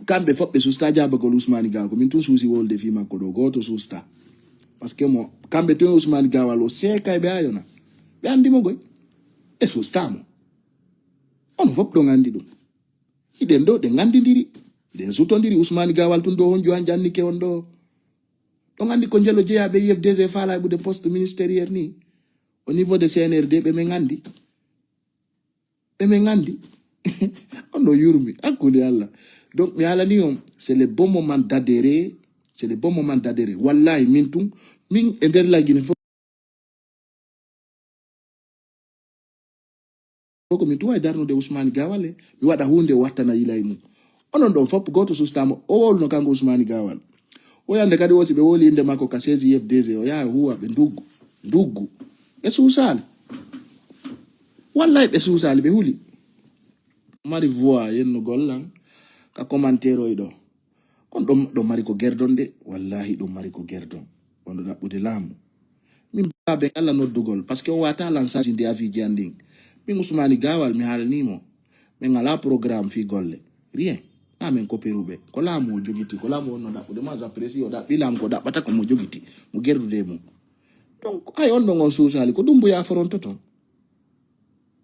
Kamɓe fof ɓe susta jaabagol Usmani Gawal. Ko min tun suusi wolde fii makko ɗo. Gooto susta. Parce que mo, kamɓe tun Usmani Gawal o seeka e ɓe ayona. Ɓe anndi mo goy. Ɓe susta mo. On fof ɗon anndi ɗum. Hiɗen ɗo, ɗen anndindiri. Ɗen sutondiri Usmani Gawal tun ɗo honjo an jannike on ɗo. On anndi ko njelo jeyaaɓe U F D G faala heɓude poste ministériel ni. Au niveau de C N R D ɓe men anndi. Ɓe men anndi. On no yurmi. Hakkunde Allah. Donc, mi haalani on, c'est le bon moment d'adhérer. C'est le bon moment d'adhérer. Wallahi, min tun, min e nder lagine fof. Ko min tun wawi darnude Usmani Gawal e mi waɗa huunde o wattana yila e mum. Onon ɗon fof gooto sustama, o wowluno kanko Usmani Gawal. O yande kadi o si ɓe wowli innde makko ka seize U F D G, o yaha huwa ɓe nduggu, nduggu. Ɓe suusaali. Wallahi ɓe suusaali, ɓe huli. Mari voix yennugol lan ka commentaire oy ɗo. Kon ɗon, ɗon mari ko gerdon de. Wallahi ɗon mari ko gerdon. On ɗo ɗaɓɓude laamu. Min baaben Allah noddugol, parce que o wata lan sasinde aviiji an ɗin. Min Usmani Gawal mi haalani mo. Min alaa programme fii golle. Rien. Naa men koperuɓe. Ko laamu o jogiti, ko laamu wonno ɗaɓɓude. Moi, j'apprécie o ɗaɓɓi laamu ko ɗaɓɓata ko mo jogiti, mo gerdude e mum. Donc, hay on ɗon on suusaali, ko Dumbuya forontoto.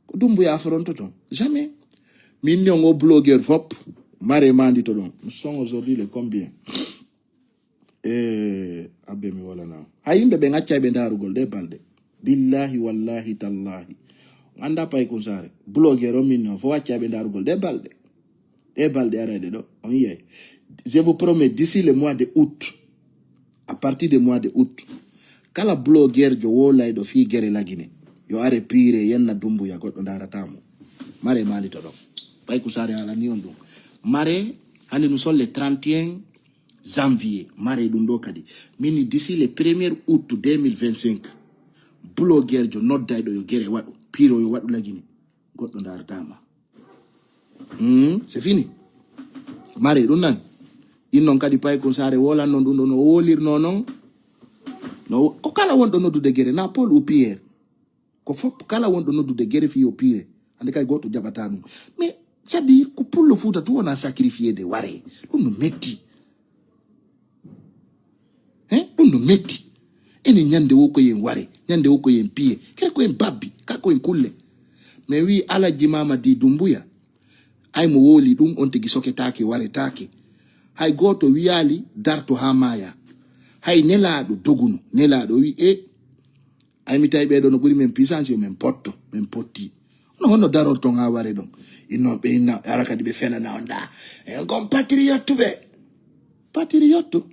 Ko Dumbuya forontoto. Jamais. Min ni on o blogueur fop, mare mandito ɗon. Nous sommes aujourd'hui le combien? Eh, abbe mi wolana. Hay yimɓe ɓen accay ɓe ndaarugol ɗe balɗe. Billahi, wallahi, tallahi. On annda Pay Kun Saare. Blogueur on min non, fo accay ɓe ndaarugol ɗe balɗe. Ɗe balɗe arayɗe ɗo, on yiyay. Je vous promets, d'ici le mois de août, à partir de mois de août, kala blogueur jo wolayɗo fii gere Lagine, yo are piire yenna Dumbuya goɗɗo ndaarata mo. Mare maalito ɗon. Pay Kun Saare haalani on ɗum. Mare, hande nous sommes le trente et un janvier. Mare ɗum ɗo kadi. Min ni d'ici le premier août deux mille vingt-cinq, blogueur jo noddayɗo yo gere waɗu, piiro yo waɗu Lagine. Goɗɗo ndaarata ma. Hmm, c'est fini. Mare ɗum nan. Ɗin non kadi Pay Kun Saare wolan non ɗum ɗo no wolirno non. No, ko kala wonɗo noddude gere, na Paul ou Pierre. Ko fop kala wonɗo noddude gere fii o piire. Hande kay goɗɗo jaɓata ɗum. Mais, c'est-à-dire, ko pullo Fuuta tu wona sacrifié de ware. Ɗum no metti. Hein? Ɗum no metti. Enen ñande wo ko yen ware, ñande wo ko yen piye, kere ko yen babbi, ka ko yen kulle. Mais wi Alhaji Mamadi Dumbuya, ay mo woli ɗum, on tigi soketaake, waretaake. Hay gooto wiyaali darto haa maaya. Hay nelaaɗo doguno, nelaaɗo wi, e, ay mi tawi ɓeeɗo no ɓuri men puissance, yo men potto, men potti. No honno darorton haa ware ɗon? Inno ɓe inna, ara kadi ɓe fenana on ɗa. En kon patriote ɓe. Patriote.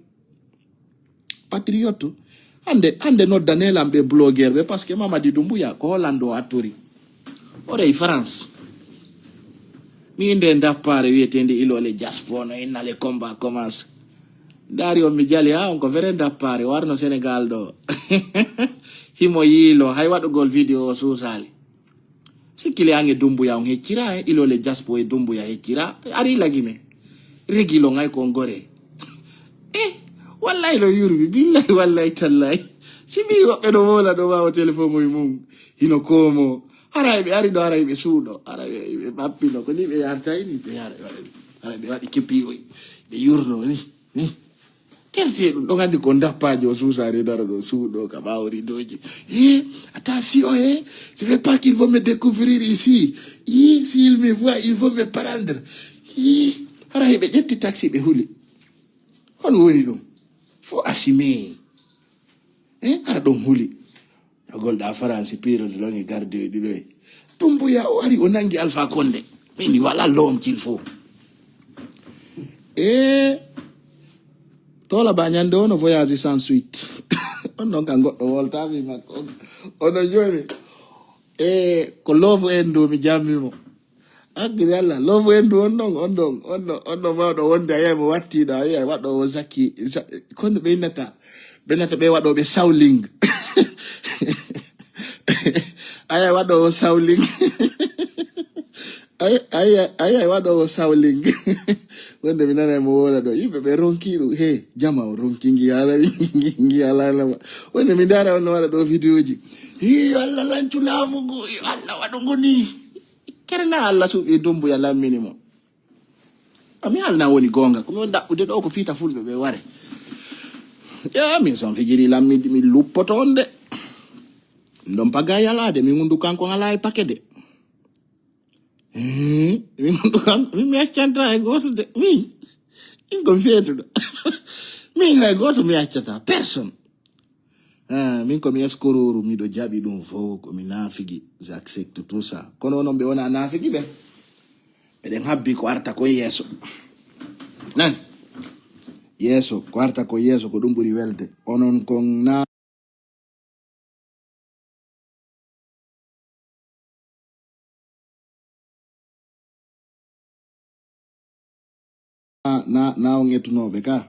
Patriote. Hande, hande noddanee lan ɓe blogueur ɓe, parce que Mamadi Doumbouya, ko Hollande o attori. O rey France. Mi inde ndappaare wiyeteende Ilole Jaspo no inna le combat commence. Ndaari on mi jali, ha, on ko vrai ndappaare, warno Sénégal ɗo. Himo yiilo, hay waɗugol vidéo o suusaali. Sikkili an e Dumbuya on heccira, eh, Ilole Jaspo e Dumbuya heccira, ari lagi me. Regi lo ngay ko ngore. Eh, wallahi lo yurbi, billahi, wallahi, tallahi. Si mi woɓɓe no wola ɗo ɓaawo téléphone moy mum. Hino koomo. Hara ɓe ari ɗo, hara ɓe suuɗo, hara ɓe, ɓe ɓappino, ko ni ɓe yarta ni, ɓe yara, hara ɓe waɗi kepi oy, ɓe yurno ni, ni. Kerse ɗum, ɗon anndi ko ndappaajo o suusaade dara ɗo suuɗo ka ɓaawo ridoji. Eh, attention, eh, je veux pas qu'il vont me découvrir ici. Eh, s'il me voit, il vont me prendre. Eh, hara heɓe ƴetti taxi ɓe huli. Kono woni ɗum. Faut assumer. Eh, hara ɗum huli. Ɗo golɗa Faransi, piiroto ɗon e gardiɗo e ɗiɗo e. Tumbuya o ari, o nangi Alpha Condé. Min, voilà l'homme qu'il faut. E tola ba ñande ono voyage sans suite. On non kan goɗɗo wolta mi makko. Ono joni. E ko loofu en do mi jammi mo. Agri Allah, loofu en du on ɗon, on ɗon, on ɗon, on ɗon mawɗo wonde a yiyay mo wattiiɗo, a yiyay waɗoowo zaki, za-, kono ɓe innata, ɓe innata ɓe waɗooɓe sawling. A yiyay waɗoowo sawling. A yi-, a yiyay, a yiyay waɗoowo sawling. Wonde mi nanay mo woola ɗo, yimɓe ɓe ronki ɗum, he, jama o ronki ngi haala, ngi haala ma. Wonde mi ndaara on no waɗa ɗo vidéo ji. Hi, yo Allah lancu laamu ngu, yo Allah waɗu ngu ni. Kere na Allah suuɓi Dumbuya lammini mo. Ami haalna woni goonga. Ko mi woni ɗaɓɓude ɗo ko fiita fulɓe ɓe ware. Ya, min son fijiri lammi, mi luppoto on de. Ɗon paga yalaade, mi hundu kanko alaa e pakede. Eh, mi hundu kanko, mi, mi accanta e gooto de. Mi, min ko mi feetuɗo. Min hay gooto mi accata, personne. Ah, min ko mi eskorooru, miɗo jaɓi ɗum fow, ko mi naafigi, j'accepte tout ça. Kono onon ɓe wona naafigi ɓe. Meɗen habbi ko arta kon yeeso. Nan. Yeeso, ko arta kon yeeso, ko ɗum ɓuri welde. Onon kon na na, na, na on ettunooɓe ka.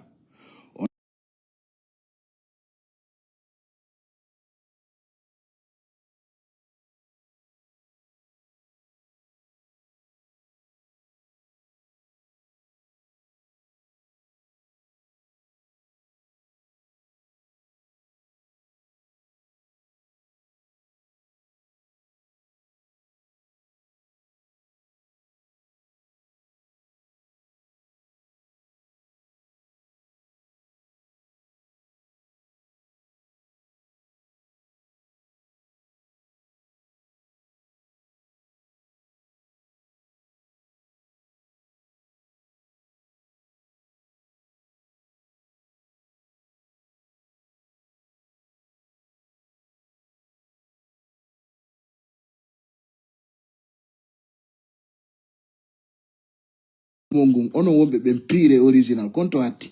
mo ngun, onon wonɓe ɓen pire original, kon to hatti.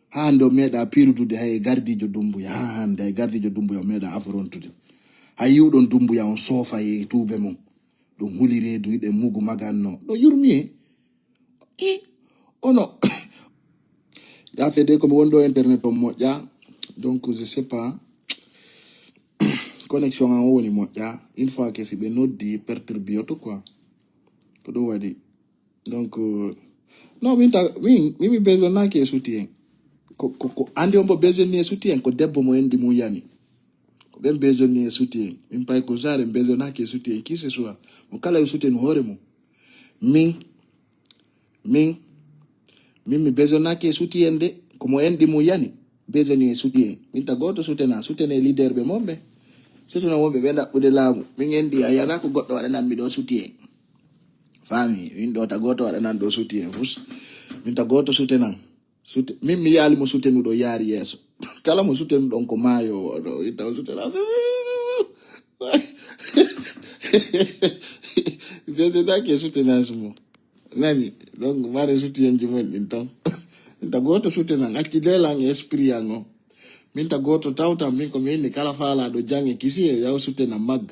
Haa hannde on meeɗaa pirudude hay e gardiijo Dumbuya. Haa hannde hay gardiijo Dumbuya on meeɗaa affrontude. Hay yi'uɗon Dumbuya on soofa e tuube mum. Ɗum huli reedu, hiɗen mugu maganno. Ɗo yurmi e. I, ono. Yaa fedde ko mi wonɗo internet on moƴƴa. Donc, je sais pas. Connexion an o woni moƴƴa. Une fois que si ɓe noddi, perturbiyoto quoi. Ko ɗum waɗi. Donc, euh, non, min ta, min, min mi besoin naki e soutien. Ko, ko, ko, andi on bo besoin ni e soutien, ko debbo mo endi mum yani. Ko ɓen besoin ni e soutien. Min pay ko genre en besoin naki e soutien, qui ce soit. Mo kala yo soutien hoore mum. Min, min, min mi besoin naki e soutien de, ko mo endi mum yani. Besoin ni e soutien. Min ta gooto soutena, soutene leader ɓe mon ɓe. Soutena wonɓe ɓe ɗaɓɓude laamu. Min endi a yana ko goɗɗo waɗanan mi ɗo soutien. Faami, min ɗo ta gooto waɗanan ɗo soutien fus. Min ta gooto soutenan. Soute-, min mi yaali mo soutenuɗo yaari yeeso. Kala mo soutenuɗon ko maayo oɗo, min taw soutena. Besoin naki e soutenance mo. Nani, donc, mare soutien ji mon ɗin ton. Min ta gooto soutenan, acci de lan esprit an o. Min ta gooto tawtan, min ko mi inni kala faalaaɗo jaŋ e kisi e yaw sutena mag.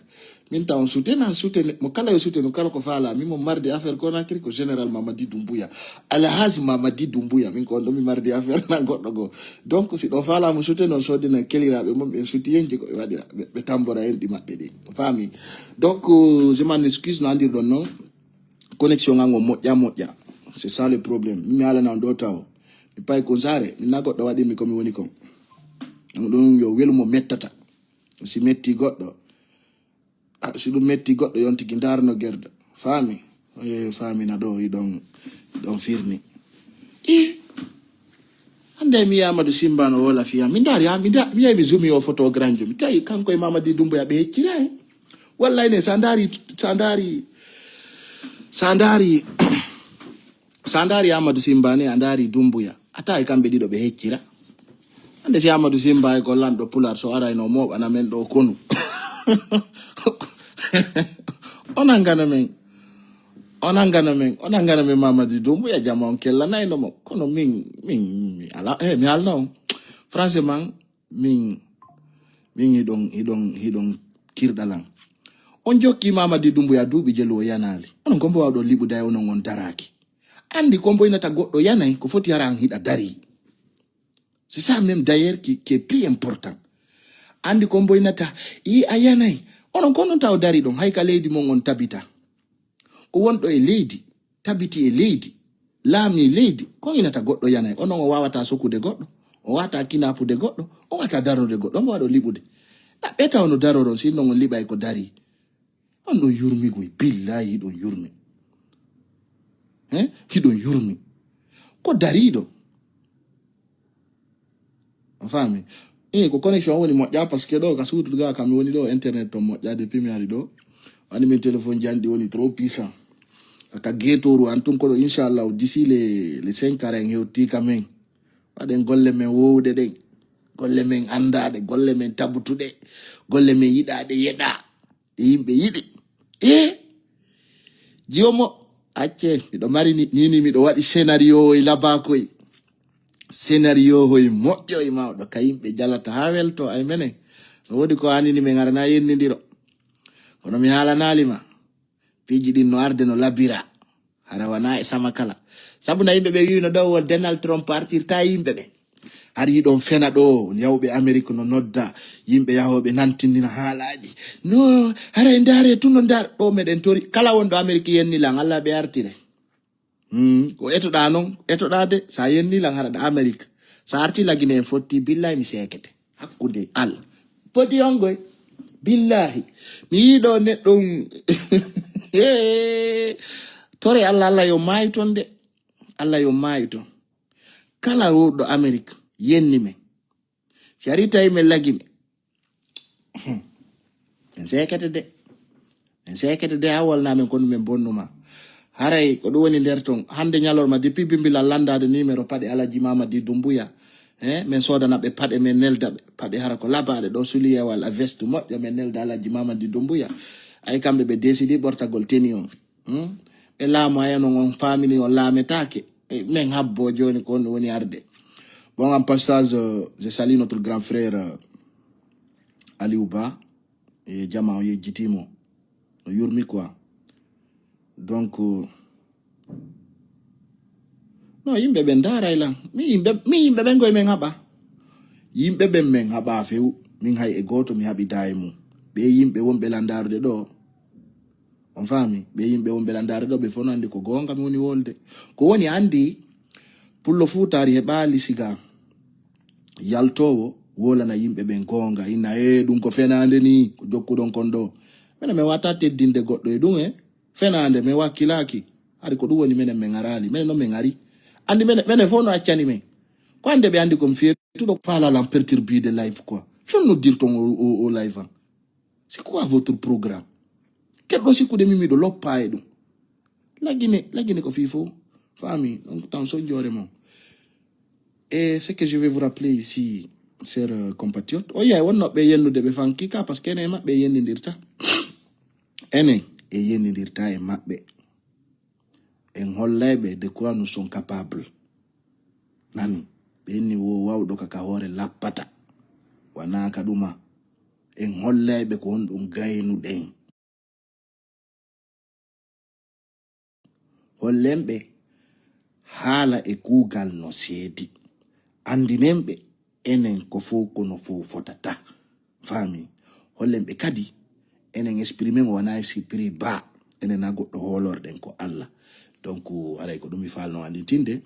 Min ta on sutena, sutene, mo kala yo sutenu kala ko faalaa. Min mo mardi affaire Conakry ko Général Mamadi Doumbouya. Alhaji Mamadi Doumbouya, min ko on ɗo mi mardi affaire na goɗɗo goo. Donc, si ɗo faalaa mo sutenu, on soodina keliraaɓe mum ɓen sutiyenji ko ɓe waɗira, ɓe, ɓe tambora en ɗi maɓɓe ɗi. Faami? Donc, euh, je m'en excuse, no andirɗon non. Connexion an on moƴƴa, moƴƴa. C'est ça le problème. Min mi haalana on ɗo tawo. Mi pay kon saare, min na goɗɗo waɗi mi ko mi woni kon. Ɗum ɗum yo welu mo mettata. Si metti goɗɗo, ah, si ɗum metti goɗɗo, yon tigi ndaarno gerda. Faami? Eh, faami na ɗo, hiɗon, hiɗon firni. Eh, hande mi Amadou Simba no wola fiya. Mi ndaari, ah, mi nda-, mi yehi mi zumi o photo granjo. Mi tawi kanko e Mamadi Doumbouya ɓe heccira, eh. Wallahi ne, sa ndaari, sa ndaari, sa ndaari, sa ndaari Amadou Simba ne, a ndaari Doumbouya. A tawi kamɓe ɗiɗo ɓe heccira. Hande si Amadou Simba e ko lanɗo Pular so arayno mooɓana men ɗo konu. O nangana men. O nangana men. O nangana men Mamadi Doumbouya jama on kellanayno mo. Kono min, min, mi ala, eh, mi alna on. Franchement, min, min hiɗon, hiɗon, hiɗon kirɗalan. On jokki Mamadi Doumbouya duuɓi jelu o yanaali. Onon ko mbo wawɗon liɓude e onon on daraaki. Andi ko mbo inata goɗɗo yanay, ko foti hara an hiɗa dari. C'est ça même d'ailleurs qui, qui est plus important. Andi ko mbo inata, i a yanay. Onon ko non taw dari ɗon, hay ka leydi mon on tabita. Ko wonɗo e leydi, tabiti e leydi, laami leydi, ko inata goɗɗo yanay. Onon o wawata sokude goɗɗo, o wawata kinapude goɗɗo, o wawata darnude goɗɗo, mbo waɗo liɓude. Na ɓeta ono daroron, si non on liɓay ko dari. On ɗon yurmi goy, billahi hiɗon yurmi. Hein? Hiɗon yurmi. Ko dariɗo. A faami? Eh, ko connexion woni moƴƴa, parce que ɗo ka suudu ga kam woni ɗo, internet ton moƴƴa depuis mi ari ɗo. Wani min téléphone janɗi woni trop puissant. Aka getoru an tun koɗo, inchallah, d'ici les, les cinq ans, en hewti ka men. Waɗen golle men wowɗe ɗen. Golle men andaɗe, golle men tabutuɗe, golle men yiɗaɗe yeɗa. Ɗe yimɓe yiɗi. Eh? Jiyo mo, acce, miɗo mari ni, ni, ni miɗo waɗi scénario e labakoy. Scénario hoy moƴƴo e mawɗo, ka yimɓe jalata haa welto, ay mene. No woodi ko anini men arana yennindiro. Kono mi haalanaali ma. Piiji ɗin no arde no labira. Hara wana e sama kala. Sabu na yimɓe ɓe wi'uno ɗo wo Donald Trump artirta e yimɓe ɓe. Hari yiɗon fena ɗo, yawɓe Amerik no nodda yimɓe yahooɓe nantindina haalaaji. No, hara e ndaare tun no ndaar-, ɗo meɗen tori. Kala wonɗo Amerik yenni lan, Allah ɓe artire. Hmm, ko etoɗa non, etoɗa de, sa yenni lan hara ɗa Amerik. Sa arti lagine en fotti, billahi mi seekete. Hakkunde Alla. Foti on goy. Billahi. Mi yiɗo neɗɗo. Tore Alla, Alla yo maayi ton de. Alla yo maayi ton. Kala wonɗo Amerik, yenni men. Si ari tawi men lagine. En seekete de. En seekete de, a walna men kono men bonnuma. Haray ko ɗum woni nder ton. Hande ñalorma, depuis bimbilal landade numéro paɗe Alaji Mamadi Dumbuya. Eh, men sodana ɓe paɗe, men nelda ɓe. Paɗe hara ko labaɗe ɗo, suliyewal a veste moƴƴo, men nelda Alaji Mamadi Dumbuya. Ay kamɓe ɓe décidi ɓortagol teni on. Hmm? E laamu ayo non on family on laametaake. E, men habbo jooni ko on woni arde. Bon, en passage, euh, je salue notre grand frère, euh, Aliou Ba. E jama o yejjitimo. No yurmi quoi. Donc, euh, non, yimɓe ɓen ndaaray lan. Mi yimɓe, mi yimɓe ɓen goy men haɓa. Yimɓe ɓen men haɓa few. Min hay e gooto mi haɓidaa e mum. Ɓe yimɓe wonɓe lan ndaarude ɗo. On faami? Ɓe yimɓe wonɓe lan ndaarude ɗo, ɓe fof no anndi ko goonga mi woni wolde. Ko woni anndi, pullo fuu taari heɓaali siga yaltoowo wolana yimɓe ɓen goonga. Inna, "Ee, ɗum ko fenaande nii, ko jokkuɗon kon ɗo." Minen, men wata teddinde goɗɗo e ɗum, e fenaande, men wakkilaaki. Hari ko ɗum woni menen, men araali. Menen non men ari. Anndi menen, menen fof no accani men. Ko annde ɓe anndi ko mi fiyee, tout ɗo faala lan perturbude live quoi. Fenno dirton o, o, o live an. C'est quoi votre programme? Keɗɗo sikkude min miɗo loppa e ɗum. Lagine, lagine ko fii fof. Faami, donc, tan sonjoore mon. Et ce que je vais vous rappeler ici, chers, euh, compatriotes, o yiyay wonno ɓe yennude ɓe fanki ka, parce que enen e maɓɓe e yennindirta. Enen e yennindirta e maɓɓe. En hollay ɓe de quoi nous sommes capables. Nani, ɓe inni wo wawɗo ka ka hoore lappata. Wanaa ka ɗuma. En hollay ɓe ko honɗum gaynuɗen. Hollen ɓe haala e kuugal no seedi. Anndinen ɓe enen ko fow kono fow fotata. Faami? Hollen ɓe kadi enen esprit men o wanaa esprit baa. Enen na goɗɗo hoolorɗen ko Alla. Donc, aray ko ɗum mi faalno anndintinde.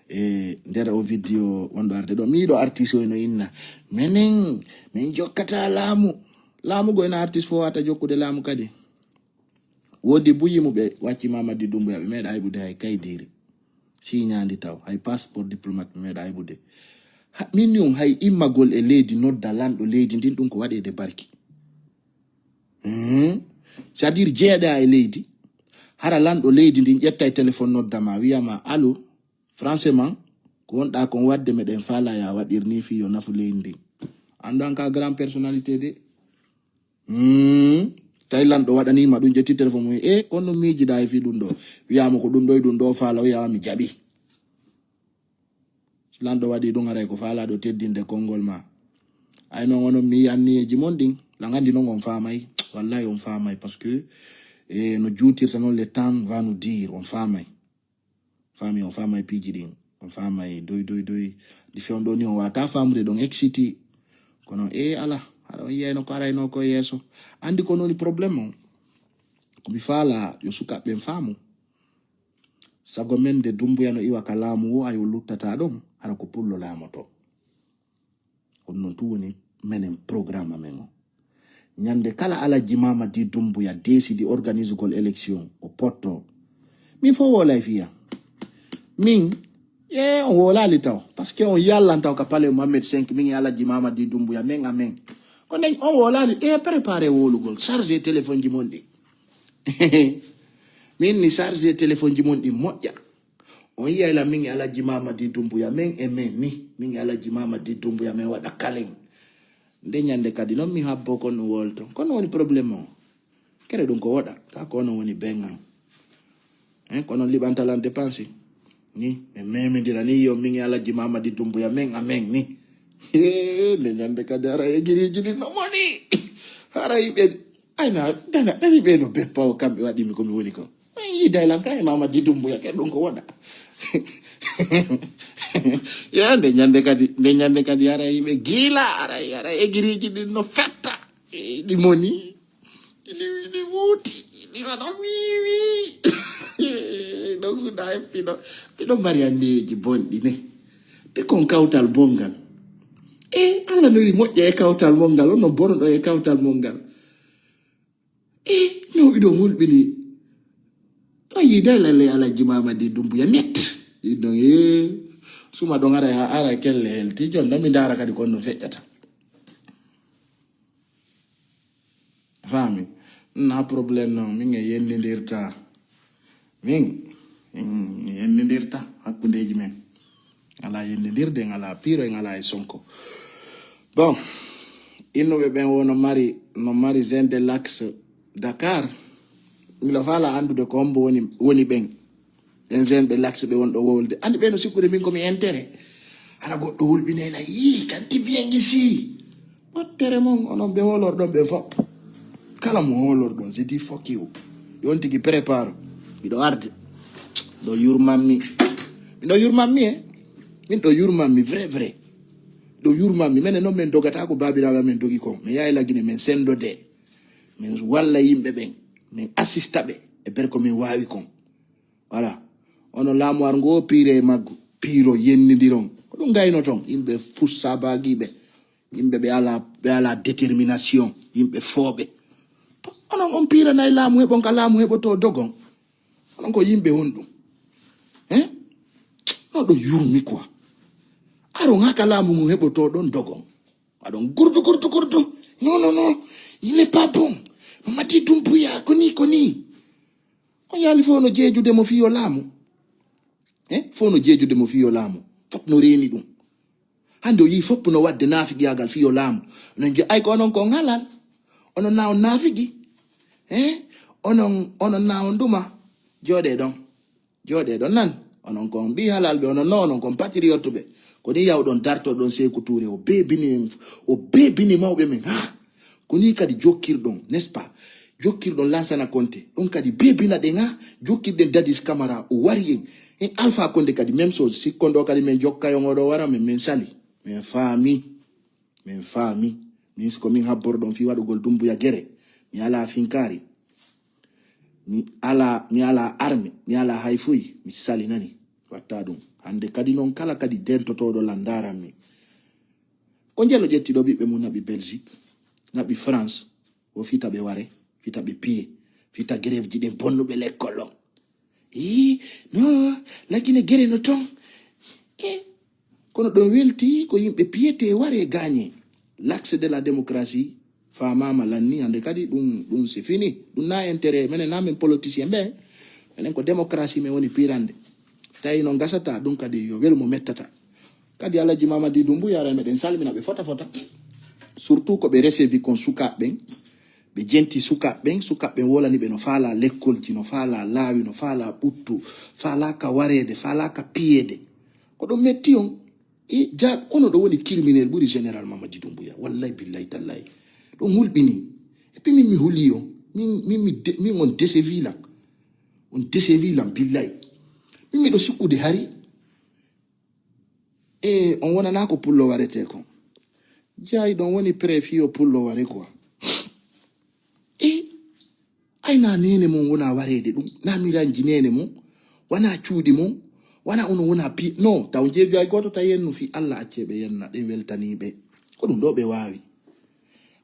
E nder o video wonɗo arde ɗo, miiɗo artiste o no inna. Menen, men jokkata laamu. Laamu go ena artiste fow wata jokkude laamu kadi. Woodi buyi mu ɓe wacci Mamadi Doumbouya, ɓe meeɗa heɓude hay kaydiiri. Siñaandi taw, hay passeport diplomate ɓe meeɗa heɓude. Ha, min ni on hay immagol e leydi nodda lanɗo leydi ndin ɗum ko waɗeede barki. Mhm. C'est-à-dire jeeɗa e leydi, hara lanɗo leydi ndin ƴetta e téléphone nodda ma, wiya ma, "Allo, franchement, ko wonɗa kon waɗde meɗen faala ya waɗir ni fii yo nafu leydi ndin." Anndu an ka grand personnalité de. Hmm. Tawi lanɗo waɗaniima ɗum, ƴetti téléphone mum, "E, kono miijiɗaa e fii ɗum ɗo?" Wiyaama ko ɗum ɗo e ɗum ɗo faala, o wiyaama mi jaɓi. Si lanɗo waɗi ɗum, aray ko faalaaɗo teddinde konngol ma. Ay non, onon mi yi'ii anniyeeji mon ɗin, lan anndi non on faamay. Wallahi on faamay, parce que, e, no juutirta non le temps va nous dire, on faamay. Faami, on faamay piiji ɗin. On faamay doy, doy, doy. Di fewndo ni on wata faamude ɗon excité. Kono, e, ala, hara on yiyayno ko arayno ko yeeso. Anndi ko non woni problème on. Ko mi faala yo sukaaɓe ɓen faamu. Sago men nde Dumbuya no iwa ka laamu o, ayo luttata ɗon, hara ko pullo laamoto. Ko non tun woni menen programme amen o. Ñande kala Alhaji Mamadi Doumbouya décidi organisugol élection, o potto. Min fof wolay fiya. Min, e, on wolali taw. Parce que on yallan taw ka palais Mohamed cinq, min e Alhaji Mamadi Doumbouya, men amen. Ko nden on wolali, e, préparé wolugol, chargé téléphone ji mon ɗi. Min ni chargé téléphone ji mon ɗi moƴƴa. On yiyay la min e Alhaji Mamadi Doumbouya, men e men ni, min e Alhaji Mamadi Doumbouya, men waɗa kalen. Nde ñande kadi non mi habbo kon no wolto. Kono woni problème o. Kere ɗum ko woɗa, ka ko non woni ben an. Hein, kono liɓanta lan dépense. Ni, men memidira ni yo min e Alhaji Mamadi Doumbouya, men a men ni. Hee, nde ñande kadi hara e giriji ɗin no moni. Hara yiɓe, ayna, dana, dani ɓe no beppa o kamɓe waɗi mi ko mi woni ko. Min yiiday lan kay Mamadi Doumbouya ke ɗum ko woɗa. Ya nde ñande kadi, nde ñande kadi ara yiɓe giila, ara, ara egiriiji ɗin no fetta. E, ɗi moni, ɗi, ɗi wuuti, ɗi waɗa wiiwi. Donc, da e piɗo, piɗo mari anniyeeji bonɗi ne. Pi kon kawtal bongal. E, Allah no wi moƴƴa e kawtal mon ngal, on no bonoɗo e kawtal mon ngal. E, no iɗon hulɓini. On yiiday lalle Alhaji Mamadi Doumbouya net. Iɗon, e, suma ɗon ara, ara kelle helti. Jon, mi ndaara kadi kon no feƴƴata. Faami? Na problème non, min e yennindirta. Min, min yennindirta hakkundeeji men. Alaa yennindirde, en alaa piiro, en alaa e Sonko. Bon, innuɓe ɓen wo no mari, no mari Zen de l'Axe Dakar. Miɗo faala anndude ko hombo woni, woni ɓen. Ɓen zen ɓe laksi ɓe wonɗo wowlude. Anndi ɓe no sikkude min ko mi entere. Hara goɗɗo hulɓinay la, yii, kanti biyen gisi. Wattere mon, onon ɓe hoolorɗon ɓe fop. Kala mo hoolorɗon, je dis fuck you. Yon tigi prépare. Miɗo arde. Ɗo yurmanmi. Miɗo yurmanmi, eh. Min ɗo yurmanmi, vrai, vrai. Ɗo yurmanmi. Menen non min dogata ko baabiraaɓe amen dogi kon. Min yahay Lagine, min sendode. Min walla yimɓe ɓen. Min assista ɓe. E ber ko min waawi kon. Voilà. Onon laamu ar ngo piire e maggu. Piiro yennindiron. Ko ɗum gaynoton. Yimɓe fussabaagiiɓe. Yimɓe ɓe ala, ɓe ala détermination. Yimɓe fooɓe. Onon on piiranay laamu heɓon ka laamu heɓoto dogon. Onon ko yimɓe honɗum? Hein? Non ɗum yurmi quoi. Aron haka laamu ngun heɓoto ɗon dogon. Aɗon gurdu, gurdu, gurdu. Non, non, non. Il n'est pas bon. Mamadi Doumbouya, ko ni, ko ni. On yaali fof no jeejude mo fii yo laamu. Eh? Fof no jeejude mo fii yo laamu. Fof no reeni ɗum. Hannde o yii fof no waɗde naafigiyaagal fii yo laamu. Onon je-, ay ko onon ko on halal. Onon na on naafigi. Eh? Onon, onon na on ɗuma. Jooɗee ɗon. Jooɗee ɗon nan. Onon ko on ɓii halal ɓe, onon no, onon ko on patriote ɓe. Ko ni yawɗon dartoɗon Seeku Tuure. O beebini en, o beebini mawɓe men. Ha! Ko ni kadi jokkirɗon, n'est-ce pas? Jokkirɗon Lansana Konte. Ɗon kadi beebina ɗen, ha? Jokkirɗen Dadis Camara, o wari en. En Alpha Konde kadi, même chose. Sikkon ɗo kadi men jokka yon oɗo wara men, men sali. Men faami. Men faami. Min si ko min habborɗon fii waɗugol Dumbuya gere. Mi alaa finkaari. Mi alaa, mi alaa arme. Mi alaa hay fuy. Mi salinani. Watta ɗum. Hannde kadi non kala kadi dentotooɗo lan ndaaran mi. Ko njelo ƴetti ɗo ɓiɓɓe mum naɓi Belgique, naɓi France, o fita ɓe ware, fita ɓe piye, fita grève ji ɗin bonnuɓe lekkol on. Ii, no, Lagine gere no ton. Eh, kono ɗon welti ko yimɓe piyete ware gaañe. L'axe de la démocratie, faamaama lanni, hannde kadi ɗum, ɗum c'est fini. Ɗum na intérêt, menen na min politicien ɓe. Menen ko démocratie men woni pirande. Tawi no gasata, ɗum kadi yo welu mo mettata. Kadi Alhaji Mamadi Dumbuya, ara meɗen salmina ɓe fota fota. Surtout ko ɓe resevi kon sukaaɓe ɓen. Ɓe jenti sukaaɓe ɓen, sukaaɓe ɓen wolani ɓe no faala lekkolji, no faala laawi, no faala ɓuttu, faala ka wareede, faala ka piyeede. Ko ɗum metti on. E ja, ono ɗo woni criminel ɓuri Général Mamadi Dumbuya. Wallahi billahi tallahi. Ɗum hulɓini. Et puis min mi huli on. Min, min, mi de-, min on desevi lan. On desevi lan billahi. Min miɗo sikkude hari. E on wonana ko pullo warete ko. Jaayi ɗon woni préfiyo pullo ware quoi. E ay na nene mon wona wareede ɗum, na miranji nene mon, wana cuuɗi mon, wana ono wona pi-, no, taw jeeju ay gooto ta yennu fi Allah accee ɓe yenna, ɗen weltanii ɓe. Ko ɗum ɗo ɓe waawi.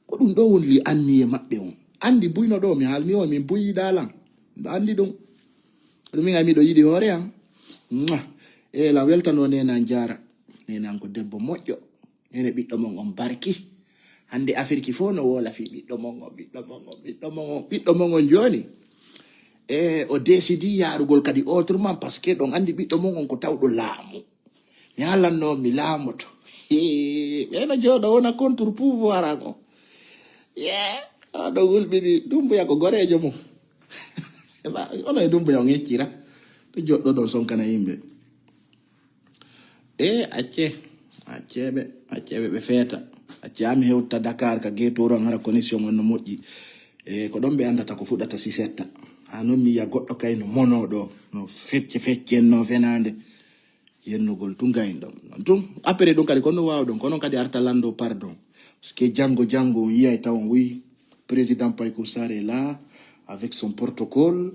Ko ɗum ɗo woni li anniye maɓɓe on. Anndi buyno ɗo, mi haalmi on, min buyi dalan. Miɗo anndi ɗum. Ko ɗum min ay miɗo yiɗi hoore an. Mwah. E lan weltano nena an jaara. Nena an ko debbo moƴƴo. Nene ɓiɗɗo mon on barki. Hannde Afirki fof no woola fii ɓiɗɗo mon on, ɓiɗɗo mon on, ɓiɗɗo mon on, ɓiɗɗo mon on jooni. E o décidi yaarugol kadi autrement, parce que ɗon anndi ɓiɗɗo mon on ko tawɗo laamu. Mi haalanno mi laamoto. Hee, ɓe no jooɗo wona contre pouvoir an o. Yee, aɗo wulɓini Dumbuya ko goreejo mum. Ono e Dumbuya on heccira. Ɗo joɗɗo ɗon sonkana yimɓe. E acce, acceɓe, acceɓe ɓe feeta. Acce ami hewta Dakar ka Guettoro an hara connexion on no moƴƴi. E ko ɗon ɓe andata ko fuɗata si setta. Ha non mi yiya goɗɗo kay no mono ɗo, no fecce fecce no fenande. Yennugol tun gayin ɗon. Non tun, après ɗum kadi ko no waawɗon, kono kadi arta lando pardon. Parce que janngo, janngo, on yiyay tawon, oui, président Paykun Sarr est là, avec son protocole,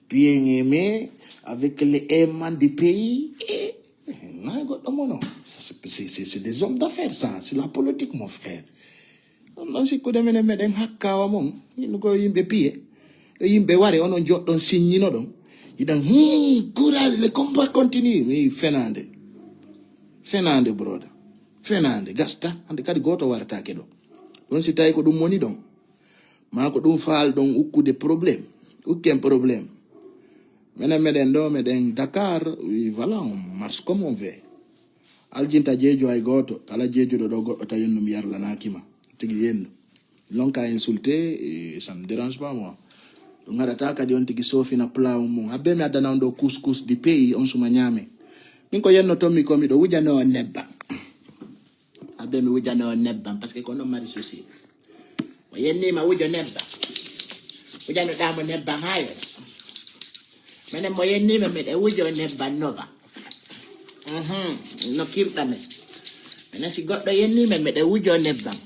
bien aimé, avec les aimants du pays. Et, eh, na goɗɗo mono. Ça, c'est, c'est, c'est, c'est des hommes d'affaires, ça. C'est la politique, mon frère. On non sikkude menen meɗen hakkawa mon. Min ko yimɓe piye. Ɗo yimɓe ware, onon joɗɗon siññino ɗon. Iɗan, hii, courage, le combat continue. Mi fenande. Fenande, broda. Fenande, gasta. Hande kadi goto wartake ɗo. Ɗon si tawi ko ɗum woni ɗon. Ma ko ɗum faal ɗon ukkude problème. Ukken problème. Menen meɗen ɗo, meɗen Dakar, oui, voilà, on marche comme on veut. Aljinta jeejo hay gooto, kala jeejuɗo ɗo goɗɗo tawi on ɗum yarlanaaki ma. Tigi yennu. Non ka insulté, eh, ça me dérange pas, moi. Ɗum haɗata kadi on tigi soofina plat on mum. Habbe mi addana on ɗo couscous du pays, on suma ñaame. Min ko yenno ton mi ko miɗo wujano on nebbam. Habbe mi wujano on nebbam, parce que ko non mari souci. Mo yennima wujo nebbam. Wujanoɗa mo nebbam haa yo. Menen mo yennima miɗe wujo nebbam Nova. Mhm. No kirɗa men. Menen si goɗɗo yennima miɗe wujo nebbam.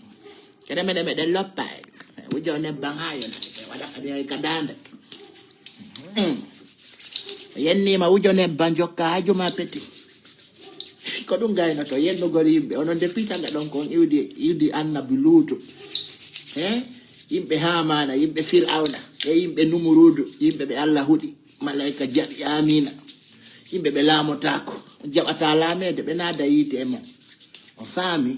Kede menen miɗe loppa e. Wujo nebbam haa yo. Waɗa kadi ka daande. Hmm. Yennima wujo nebbam jokka haa juma peti. Ko ɗum gaynoto yennugol yimɓe. Onon de piitanga ɗon kon iwdi, iwdi annabi Luutu. Eh? Yimɓe Haamaana, yimɓe Fir'awna, e yimɓe Numuruudu, yimɓe ɓe Allah huɗi. Malaika jaɓi, aamiina. Yimɓe ɓe laamotaako. Jaɓata laameede, ɓe naada yiite e mon. On faami?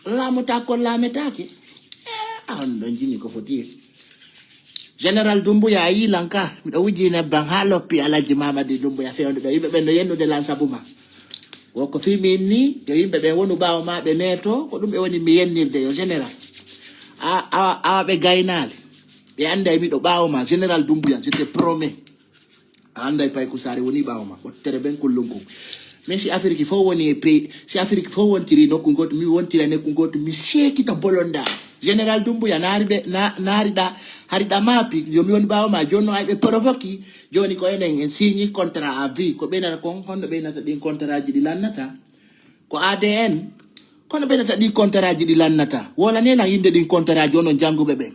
Laamotaako, laametaake. Eh, a on ɗon jimi ko foti. Général Dumbuya, a yii lan ka? Miɗo wuji nebbam haa loppi Alhaji Mamadi Dumbuya fewndo ɗo. Yimɓe ɓen no yennude lan sabu ma. Wo ko fii min ni, yo yimɓe ɓen wonu ɓaawo ma, ɓe meeto, ko ɗum ɓe woni mi yennirde yo général. A, awa, awa ɓe gaynaali. Ɓe annday miɗo ɓaawo ma, Général Dumbuya, je te promets. A annday pay ko saare woni ɓaawo ma, ɓottere ɓen kullum kon. Mais si Afiriki fof woni e pays, si Afiriki fof wontiri nokku gooto, mi wontira nokku gooto, mi seekita bolonda. Général Dumbuya, naari ɓe, na, naari ɗa, hari ɗa maapi, yo mi woni ɓaawo ma, jooni no ay ɓe provoki, jooni ko enen en signi contrat à vie, ko ɓeynata kon, honno ɓeynata ɗin contrat ji ɗi lannata? Ko A D N, kono ɓeynata ɗin contrat ji ɗi lannata? Wola ne lan innde ɗin contrat ji onon jannguɓe ɓen.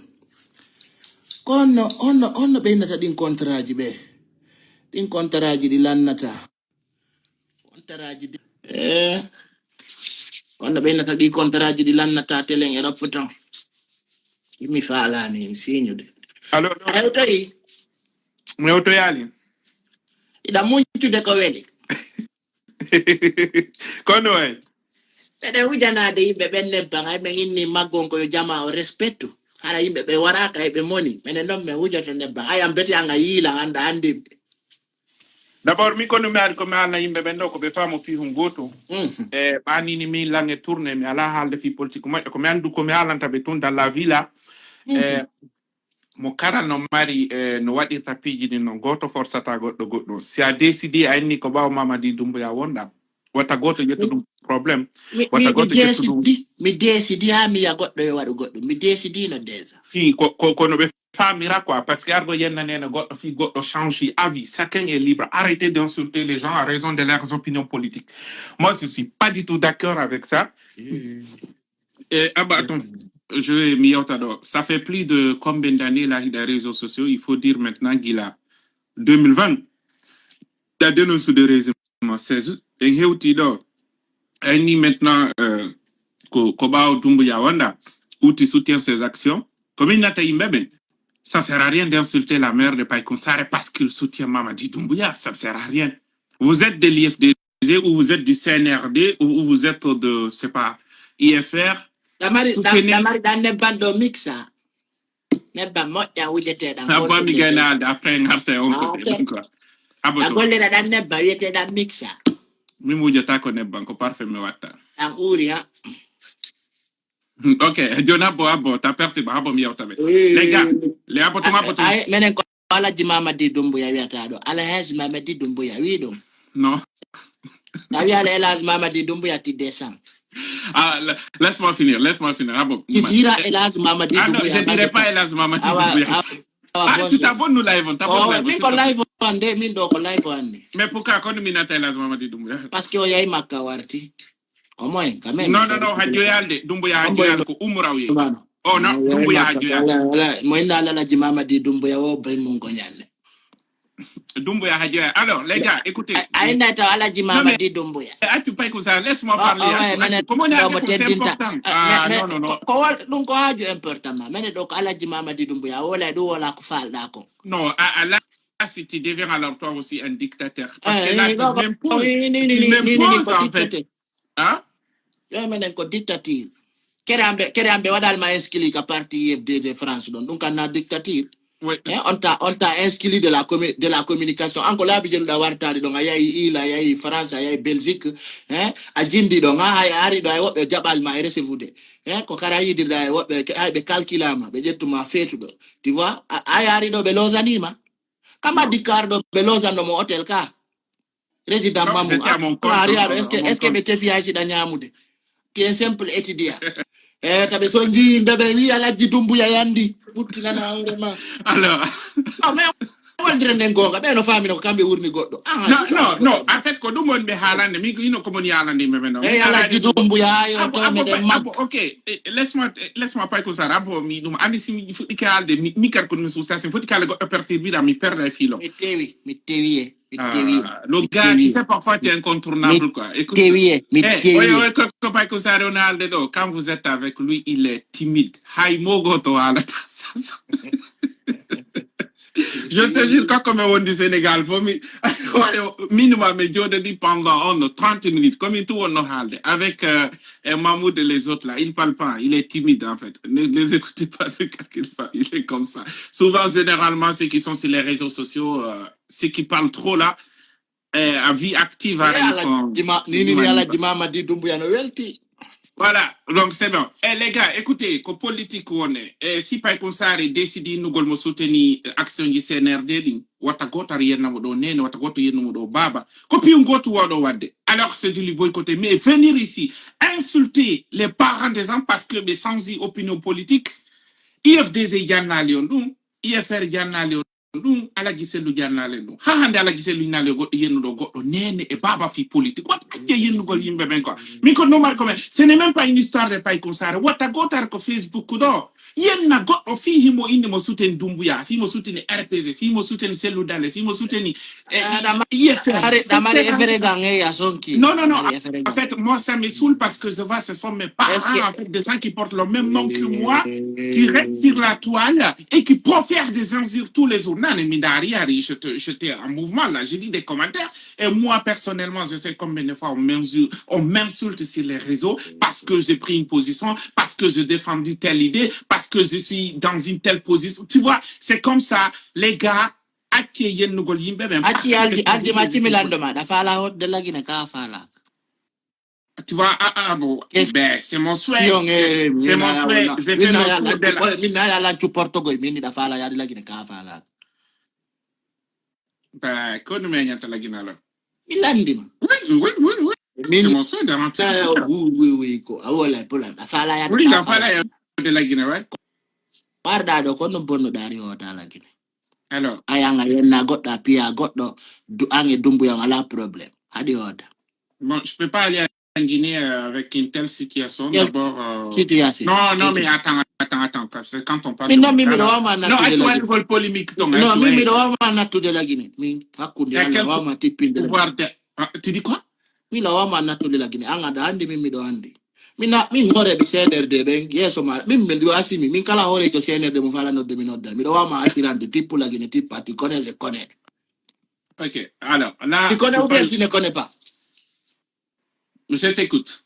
Ko honno, honno, honno ɓeynata ɗin contrat ji ɓe? Ɗin contrat ji ɗi lannata. Contrat ji ɗi, eh, honno ɓeynata ɗi contrat ji ɗi lannata telen Europe ton? Mi faalaani siiñude. Allo, allo. A hewtoyi? Mi hewtoyaali. Iɗa muñcude ko weli. Kono way. Eɗen wujanaade yimɓe ɓen nebbam, ay men inni maggon ko yo jama o respectu. Hara yimɓe ɓe waraaka e ɓe moni. Menen non men wujoto nebbam. Ay an beti an a yiila an ɗa anndi. D'abord, mi kono mi ari ko mi haalna yimɓe ɓen ɗo ko ɓe faamo fii hun gooto. Mhm. E ɓaanini min langue tourné, mi alaa haalde fii politique moƴƴo. Ko mi anndu ko mi haalanta ɓe tun dans la vie là. Mhm. E mo kala no mari, e no waɗirta piiji ɗin non, gooto forsata goɗɗo goɗɗo. Si a décidé a inni ko ɓaawo Mamadi Doumbouya wonɗa, wata gooto ƴettu ɗum problème. Mi, wata mi, mi gooto ƴettu ɗum. Décidi, mi décidi haa mi yi'a goɗɗo yo waɗu goɗɗum. Mi décidino déjà. Fii ko, ko, ko no ɓe faamira quoi, parce que argo yenna nena goɗɗo fii goɗɗo change avis. Chacun est libre. Arrêtez d'insulter les gens à raison de leurs opinions politiques. Moi, je suis pas du tout d'accord avec ça. Et Abba, attends, je vais mi yewta ɗo. Ça fait plus de combien d'années là, dans les réseaux sociaux? Il faut dire maintenant qu'il a deux mille vingt. Il a dénoncé des réseaux. C'est, en hewti ɗo. Anni maintenant, euh, ko, ko ɓaawo Doumbouya wonɗa, Houti soutient ses actions. Ko min nata yimɓe ɓen. Ça sert à rien d'insulter la mère de Paykun Sare parce qu'il soutient Mamadi Doumbouya. Ça ne sert à rien. Vous êtes de l'I F D, ou vous êtes du C N R D, ou, ou vous êtes de, je sais pas, I F R, Ɗamari, ɗam-, soutenez. Ɗamari ɗan nebban ɗo mixa. Nebban moƴƴa wujeteɗan. Ah, ba mi gayna alde, après en arta on. Ah, côté ok. Ɗum quoi. Abo a to. Gollira ɗan nebban wiyeteɗan mixa. Mi wujata ko nebban, ko parfait mi watta. Ɗan uuri ha. Ok, joni abo, abo, ta perti ba, abo mi yewta ɓe. Oui. Les gars, les abo, tum abo, tum. Ay, menen ko Alaji Mamadi Dumbuya wiyata ɗo. Alhaji Mamadi Dumbuya wi ɗum. Non. A wi ala Alhaji Mamadi Dumbuya ti descend. Ah, la-, laisse-moi finir, laisse-moi finir. Ah bon. Tu diras Alhaji Mamadi Dumbuya. Ah non, je dirai pas Alhaji Mamadi Dumbuya. Ah, tu t'abonnes, nous live on, t'abonnes live on, s'il te plaît. Oh, min ko live on de, min ɗo ko live on ni. Mais pourquoi, kono min nata Alhaji Mamadi Dumbuya? Parce que o yahi Makka warti. Au moins, quand même. Non, non, non, ha joyal de. Dumbuya ha joyal ko umra o yehi. Oh non, Dumbuya ha joyal. Wala, wala. Mo inna Alhaji Mamadi Dumbuya o bay mun ko ñande. Dumbuya ha joyal. Alors, les gars, écoutez. A, a inna taw Alaji Mamadi Dumbuya. Non, mais, eh, accu pay ko ça, laisse-moi parler, oh, accu, ouais, accu. Comment on a fait comme c'est important? Ah, non, non, non. Ko, ko wol-, ɗum ko haaju important ma. Mene ɗo ko Alaji Mamadi Dumbuya. Wala ɗum wala ko falɗa ko. Non, à, à là, si tu deviens alors toi aussi un dictateur. Parce que là, tu m'imposes, tu m'imposes, en fait. Hein? Yo, menen ko dictature. Kere ambe, kere ambe waɗal ma inscrit ka parti U F D G France ɗon. Ɗum kan na dictature. Oui. Hein, on t'a, on t'a exclu de la commu-, de la communication. An ko laabi jeɗuɗa wartaade ɗon, a yahi Ile, a yahi France, a yahi Belgique, hein, a jindi ɗon, ha hay a ari ɗo, hay woɓɓe jaɓali ma e recevude. Hein, ko kara yidirɗa e woɓɓe, ke-, hay ɓe calculama, ɓe ƴettuma feetuɗo. Tu vois, a, a ari ɗo, ɓe losaniima. Kama Non. Dikkar ɗo, ɓe losanno mo hôtel ka. Président Non, Mamou, c'était à mon compte, a, a, non, est-ce que, non, est-ce que mon ɓe compte. Tefi hay si ɗa ñaamude? Tu es un simple étudiant. Eh, tabe so njii yimɓe ɓe wi Alhaji Dumbuya yandi. Ɓuttinana hoore ma. Alors. Non, mais wondiren nden goonga. Ɓe no faamino ko kamɓe wurni goɗɗo. Ah, Non, non, non. En fait, ko ɗum woni ɓe haalande. Min ko ino ko mon yaalande yimɓe ɓe non. Eh, Min Alhaji haalande Dumbuya, yo, Abo, to abo, meɗen mak- abo, ok. Eh, laisse-moi, eh, laisse-moi pas comme ça. Abo, mi ɗum andi si mi fuɗɗike haalde. Mi, mi kadi ko mi suusa, si mi fuɗɗike haalde goɗɗo perturbé ɗa, mi perda e filo. Mi tewi, mi tewi e. Mi tewi. Ah, le gars, tu sais, parfois, t'es incontournable, quoi. Écoute, eh, oye, oye, ko, ko Pay Kousare on haalde ɗo, quand vous êtes avec lui, il est timide. Hay mo goto haalata. Je te jure, quand comme on dit Sénégal, pour mi, minimum, mais Joe de dit pendant on trente minutes, comme tout on a haalde, avec, euh, et Mahmoud et les autres là, il parle pas, il est timide en fait. Ne les écoutez pas de quoi qu'il parle, il est comme ça. Souvent, généralement, ceux qui sont sur les réseaux sociaux, euh, ceux qui parlent trop là, eh, a vie active, eh, Alaji Ma-, ni, ni, ni, Alaji Mamadi Doumbouya no welti. Voilà, donc c'est bon. Eh, les gars, écoutez, ko politique on est. Eh, si Pay Kousare décide innugol mo soutenir, eh, action ji C N R D ɗin, wata goto ar yenna mo ɗo nene, wata goto yennu mo ɗo baba. Ko piyun goto wawɗo wadde. Alors, c'est de lui boycotter. Mais venir ici, insulter les parents des gens parce que ɓe change opinion politique, I F D G jannaali on ɗum, I F R jannaali on ɗum, Alaji Sellu jannaali on ɗum. Ha hande Alaji Sellu innaali yo goɗɗo yennuɗo goɗɗo nene e baba fi politique. Wata acce yennugol yimɓe ɓen quoi. Min ko normal ko men. Ce n'est même pas une histoire de Pay Kousare. Wata goto ar ko Facebook ɗo. Yenna goɗɗo fii himo inni mo soutenir Doumbouya, fii mo soutenir R P G, fii mo soutenir Cellou Dalein, fii mo soutenir, eh, Ah, ɗa ma-, I F R, ɗa mari, ɗa mari et cetera. Effet gan, eh, a sonki. Non, non, non. Ɗa mari effet gan. En fait, moi, ça me saoule parce que je vois, ce sont mes parents, Est-ce que en fait, des gens qui portent le même nom que moi, qui restent sur la toile et qui profèrent des injures tous les jours. Non, mais Mindari, Ari, je te, j'étais en mouvement, là, j'ai vu des commentaires. Et moi, personnellement, je sais combien de fois on m'injure, on m'insulte sur les réseaux parce que j'ai pris une position, parce que j'ai défendu telle idée, parce que je suis dans une telle position. Tu vois, c'est comme ça, les gars, acce yennugol yimɓe ɓen. Acci aldi, aldi ma cimi lando ma, ɗa faala hoɗde lagine ka faala. Tu vois, ah, ah, bon, eh ben, c'est mon souhait. C'est mon souhait. J'ai fait mon tour de la. Min na yalan cu portogoy, min ni ɗa faala yaade lagine ka faala. Ben, ko ɗum e ñanta lagine alors. Mi landi ma. Oui, oui, oui, oui. Min c'est mon souhait de rentrer. Oui, oui, oui, ko. A wala, pola, ɗa faala yaade. Oui, ka ɗa faala yaade lagine, ouais. Warɗa ɗo, ko non bonno ɗaari hoota lagine. Alors. Ay, an a yenna goɗɗo, a piya goɗɗo, du-, an e Dumbuya on alaa problème. Haɗi hoota. Bon, je peux pas aller en Guinée, euh, avec une telle situation. D'abord, euh, situation. Non, non, mais attends, attends, attends, parce que quand on parle de Ghana, non, mi miɗo wama nattude lagine. Polémique ton, non, mi miɗo wama nattude lagine. Min hakkunde Alla wama tippinde. Pouvoir de, ah, tu dis quoi? Mi lawama nattude lagine, an aɗa andi, min miɗo andi. Min na, min hooreeɓe C N R D ɓen, yeeso ma, min, min ɗo asimi, min kala hooreejo C N R D mo fala nodde, mi nodda. Miɗo wama asirande, tippu lagine, tippa, tu connais, je connais. Ok, alors, là, tu connais ou bien tu ne connais pas? Je t'écoute.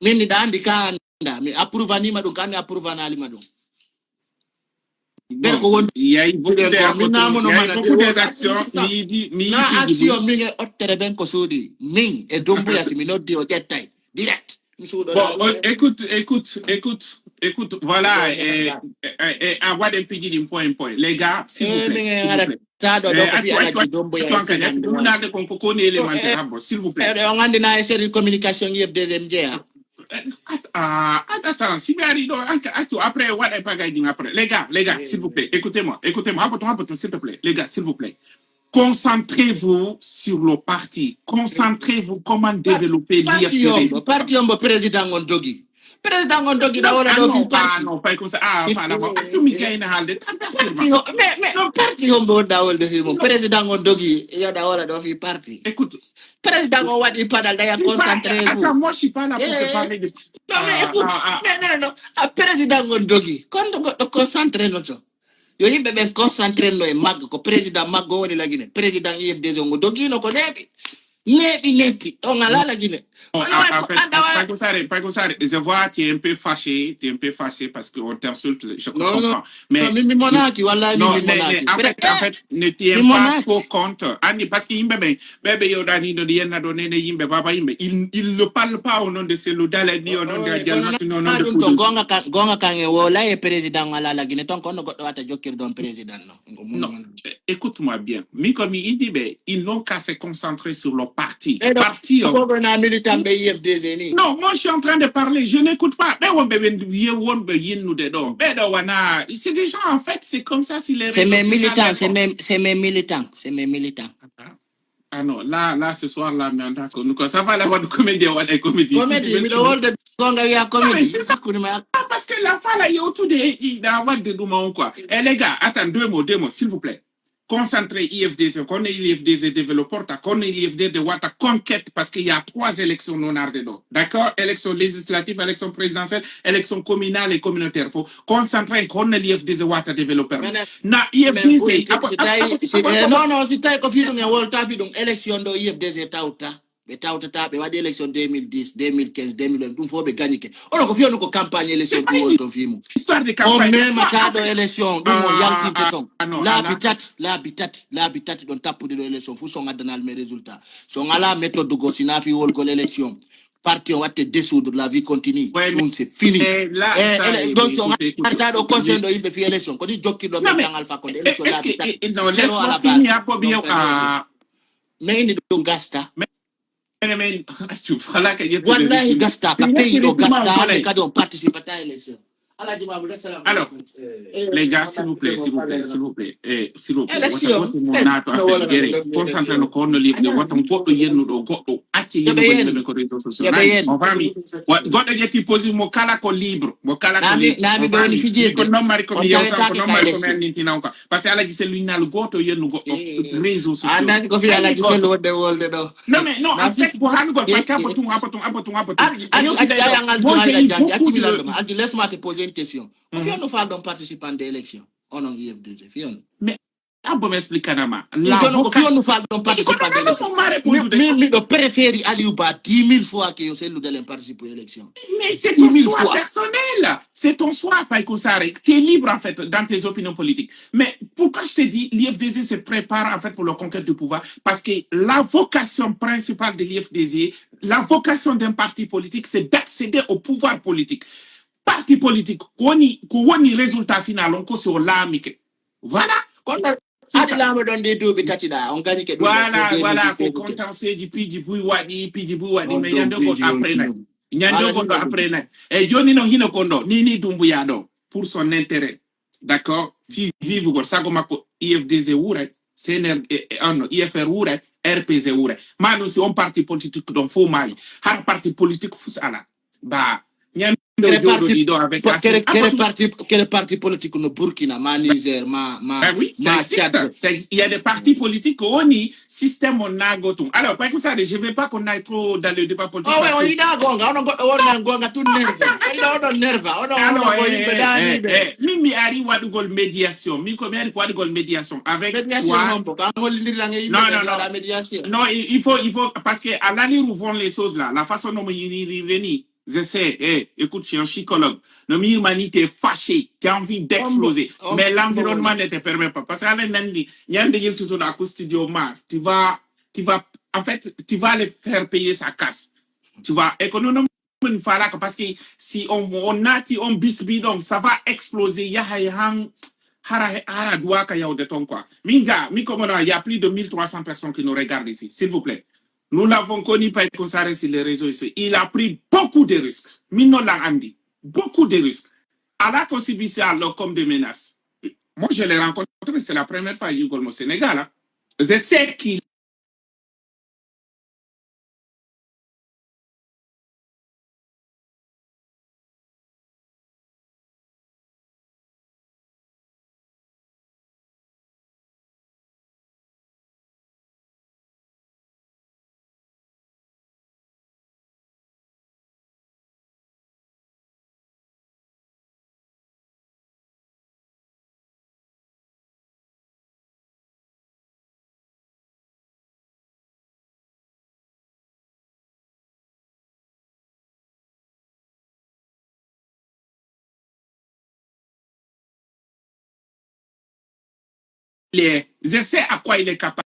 Min ni ɗa andi ka anda, mi approuvanima ɗum, ka mi approuvanalima ɗum. Bon, il y a eu beaucoup de, il y a eu beaucoup des actions, mi yiɗi, mi yiɗi action, min e ottere ɓen ko suuɗi. Min e Dumbuya si mi noddi o ƴettay. Direct. Mi suuɗo. Bon, écoute, écoute, écoute, écoute, voilà, et, et, et, a waɗen piiji ɗin point, point. Les gars, s'il vous plaît, s'il vous plaît. Taɗo ɗo ko fi Alaji Dumbuya e senande ɗum nande kon ko koni élémentaire habbo, s'il vous plaît. On andi na e série communication I F D G M J A. Att-, ah, att-, attends, si mi ari ɗo, anka, accu, après, waɗa e pagaji ɗin après. Les gars, les gars, s'il vous plaît, écoutez-moi, écoutez-moi, haboto, haboto, s'il te plaît, les gars, s'il vous plaît. Concentrez-vous sur le parti. Concentrez-vous comment développer l'I F R. Parti hombo, parti hombo président on dogi. Président on dogi ɗa wala ɗo fi parti. Ah non, pas comme ça. Ah, fala mo. Accu mi gayna haalde. Parti ho-, mais, mais, non, parti hombo on ɗa wala ɗo fi mo. Président on dogi, yo ɗa wala ɗo fi parti. Écoute, Président on waɗi panel, d'ailleurs, concentrez-vous. Attends, moi, je suis pas là pour te parler de... Non, mais écoute, mais non, non, ah, président on dogi. Kon to goɗɗo concentré no to. Yo yimɓe ɓen concentré no e maggo, ko président maggo woni lagine. Président I F D G on o dogino ko neeɓi. Neeɓi netti, on alaa la Guinée. Non, on en, en fait, Paco Sarr, Paco Sarr, je vois, tu es un peu fâché, tu es un peu fâché parce qu'on t'insulte, je comprends. Non, non, mais non, mi, mi monaaki, wallahi, mi, non, mi mais, mais monaaki. En fait, en fait, ne tiens pas faux compte. Anndi, parce que yimɓe ɓen, ɓe, ɓe yewɗani ɗo, yenna ɗo, nene yimɓe, baba yimɓe, il, il ne parle pas au nom de Cellou Dalein, ni au nom de Adjaratou, ni au nom de Koudou. Goonga kan, goonga kan e wowla e président alaa la Guinée, ton kono goɗɗo wata jokkir ɗon président, non. Non, eh, écoute-moi bien. Mi ko mi inni ɓe, ils n'ont qu'à se concentrer sur leur parti. Parti, oh. Fof na militant ɓe U F D G ni. Non, moi je suis en train de parler, je n'écoute pas. Ɓe wonɓe ɓe wiye wonɓe yennude ɗo. Ɓe ɗo wana, c'est des gens, en fait, c'est comme ça sur les réseaux sociaux. C'est mes militants, c'est mes, c'est mes militants, c'est mes militants. Ah non, là, là, ce soir-là, mi anndaa ko, ko ça va, la waɗa comédie, waɗa comédie. Comédie, miɗo wolde gonga wiya comédie. Non, mais c'est ça. Hakkunde ma. Ah, parce que la fala yewtude e, e, ɗa waɗde ɗum on quoi. Eh, les gars, attends, deux mots, deux mots, s'il vous plaît. Concentrez U F D C, kono U F D C développeur ta, kono U F D C watta conquête, parce qu'il y a trois élections non arde ɗo. D'accord? Élection législative, élection présidentielle, élection communale et communautaire. Faut concentrer, kono U F D C watta développeur. Na U F D C, si tawi, si, eh, non, non, si tawi ko fii ɗum en wolta fii ɗum, élection ɗo U F D C tawta. Ɓe tawtata, ɓe waɗi élection deux mille dix, deux mille quinze, deux mille vingt, ɗum fof ɓe gagnike. Onon ko fii on ko campagne élection ɗum woni ton fii mum. Histoire de campagne. On memata ɗo élection, ɗum on yaltinte ton. Ah, non, laabi tati, laabi tati, laabi tati ɗon tappude ɗo élection, fof si on addanaa men résultat. Si on alaa méthode goo, si naa fii wolgol élection, parti on watte dissoudre, la vie continue. Ouais, mais, ɗum c'est fini. Eh, là, eh, ça, éle-, donc, si on écoutez, écoutez, arta ɗo conseil ɗo yimɓe fii élection, ko ni jokkirɗo men tan Alpha Condé, élection laabi tati. Zéro à la base. Mais ini ɗum gasta. Mais, mais, accu, alaa ka ƴettude. Wallahi gasta, ka pays ɗo gasta, hannde kadi on participata élection. Alhaji Mamoudou, assalamu alaikum. Alors, les gars, s'il vous plaît, s'il vous plaît, s'il vous plaît, eh, s'il vous plaît. Élection. Wata goto mo naato affaire guerre. Concentré no ko honno liɓde, wata goɗɗo yennuɗo goɗɗo, acce yennugo yimɓe ɓe ko réseaux sociaux. Nani, on faami? Wa-, goɗɗo ƴetti position mo kala ko libre, mo kala ko libre. Nami, nami ɓe woni fijirde. Ko non mari ko mi yewta, ko non mari ko mi anndintina on quoi. Parce que Alhaji Sellu innal goto yennu goɗɗo réseaux sociaux. Anndani ko fi Alhaji Sellu wonde wolde ɗo. Non, mais non, en fait, ko haanugol, parce que apo tun, apo tun, apo tun, apo tun. Alhaji, Alhaji, Alhaji, Alhaji, laisse-moi te poser une question. Ko fii on no faalɗon participant de élection? Onon U F D C, fii on. Mais, abbo mi explique na ma. La vocation. Ko fii on no faalɗon participant de élection? Mi, mi, miɗo préférer Aliou Ba dix mille fois que yo Sellu Dalein participe aux élections. Mais c'est ton choix personnel. C'est ton choix, Paco Sarr. Tu es libre, en fait, dans tes opinions politiques. Mais pourquoi je te dis, l'U F D C se prépare, en fait, pour la conquête du pouvoir? Parce que la vocation principale de l'U F D C, la vocation d'un parti politique, c'est d'accéder au pouvoir politique. Parti politique, ko woni, ko woni résultat final on, ko si o laamike. Voilà. Kono adi laamu ɗon ɗi duuɓi tati ɗa, on gañike ɗum ɗo fof. Voilà, voilà, ko contentieux ji, piiji buy waɗi, piiji buy waɗi, mais ñande goɗɗo après na. Ñande goɗɗo après na. E jooni no hino kon ɗo, ni, ni Dumbuya ɗo, pour son intérêt. D'accord? Fii vivugol, sago makko U F D C wuuray, C N R, e, e, ah non, U F R wuuray, R P C wuuray. Maa ɗum si on parti politique ɗon fof maayi, hara parti politique fus alaa. Ba, ñande o jooɗoɗi ɗo avec kere, kere parti, kere parti politique no Burkina, ma Niger, ma, ma, ma Tchad. Il y a des partis politiques ko woni système on naago tun. Alors, Paco Sarr, je vais pas qu'on aille trop dans le débat politique. Oh, ouais, on y va, gonga, on a, on a, gonga, tout nerve. On a, on a nerve, on a, on a, eh, eh, min mi ari waɗugol médiation. Min ko mi ari ko waɗugol médiation avec médiation quoi? Non, non, non. Non, il, il faut, il faut, parce que à l'allure où vont les choses là, la façon dont il, il, il vient, je sais, eh, écoute, je suis un psychologue. No mi yirma ni, t'es fâché, t'as envie d'exploser. Mais l'environnement ne te permet pas. Parce que ala nandi, ñande yiltutoɗa ko studio ma, tu vas, tu vas, en fait, tu vas les faire payer sa casse. Tu vois, et que nous, nous, min faalaka, parce que si on, on naati on bisbi ɗon, ça va exploser, yaha e han, hara, hara duwaka yawde ton quoi. Min ga, mi ko mona, il y a plus de mille trois cents personnes qui nous regardent ici, s'il vous plaît. Nous l'avons connu par Konsare sur les réseaux sociaux. Il a pris beaucoup de risques. Min no lan andi. Beaucoup de risques. Ala ko sibi si allo comme des menaces. Moi, je l'ai rencontré, c'est la première fois, Hugo, au Sénégal, hein. Je sais qu'il il est, je sais à quoi il est capable.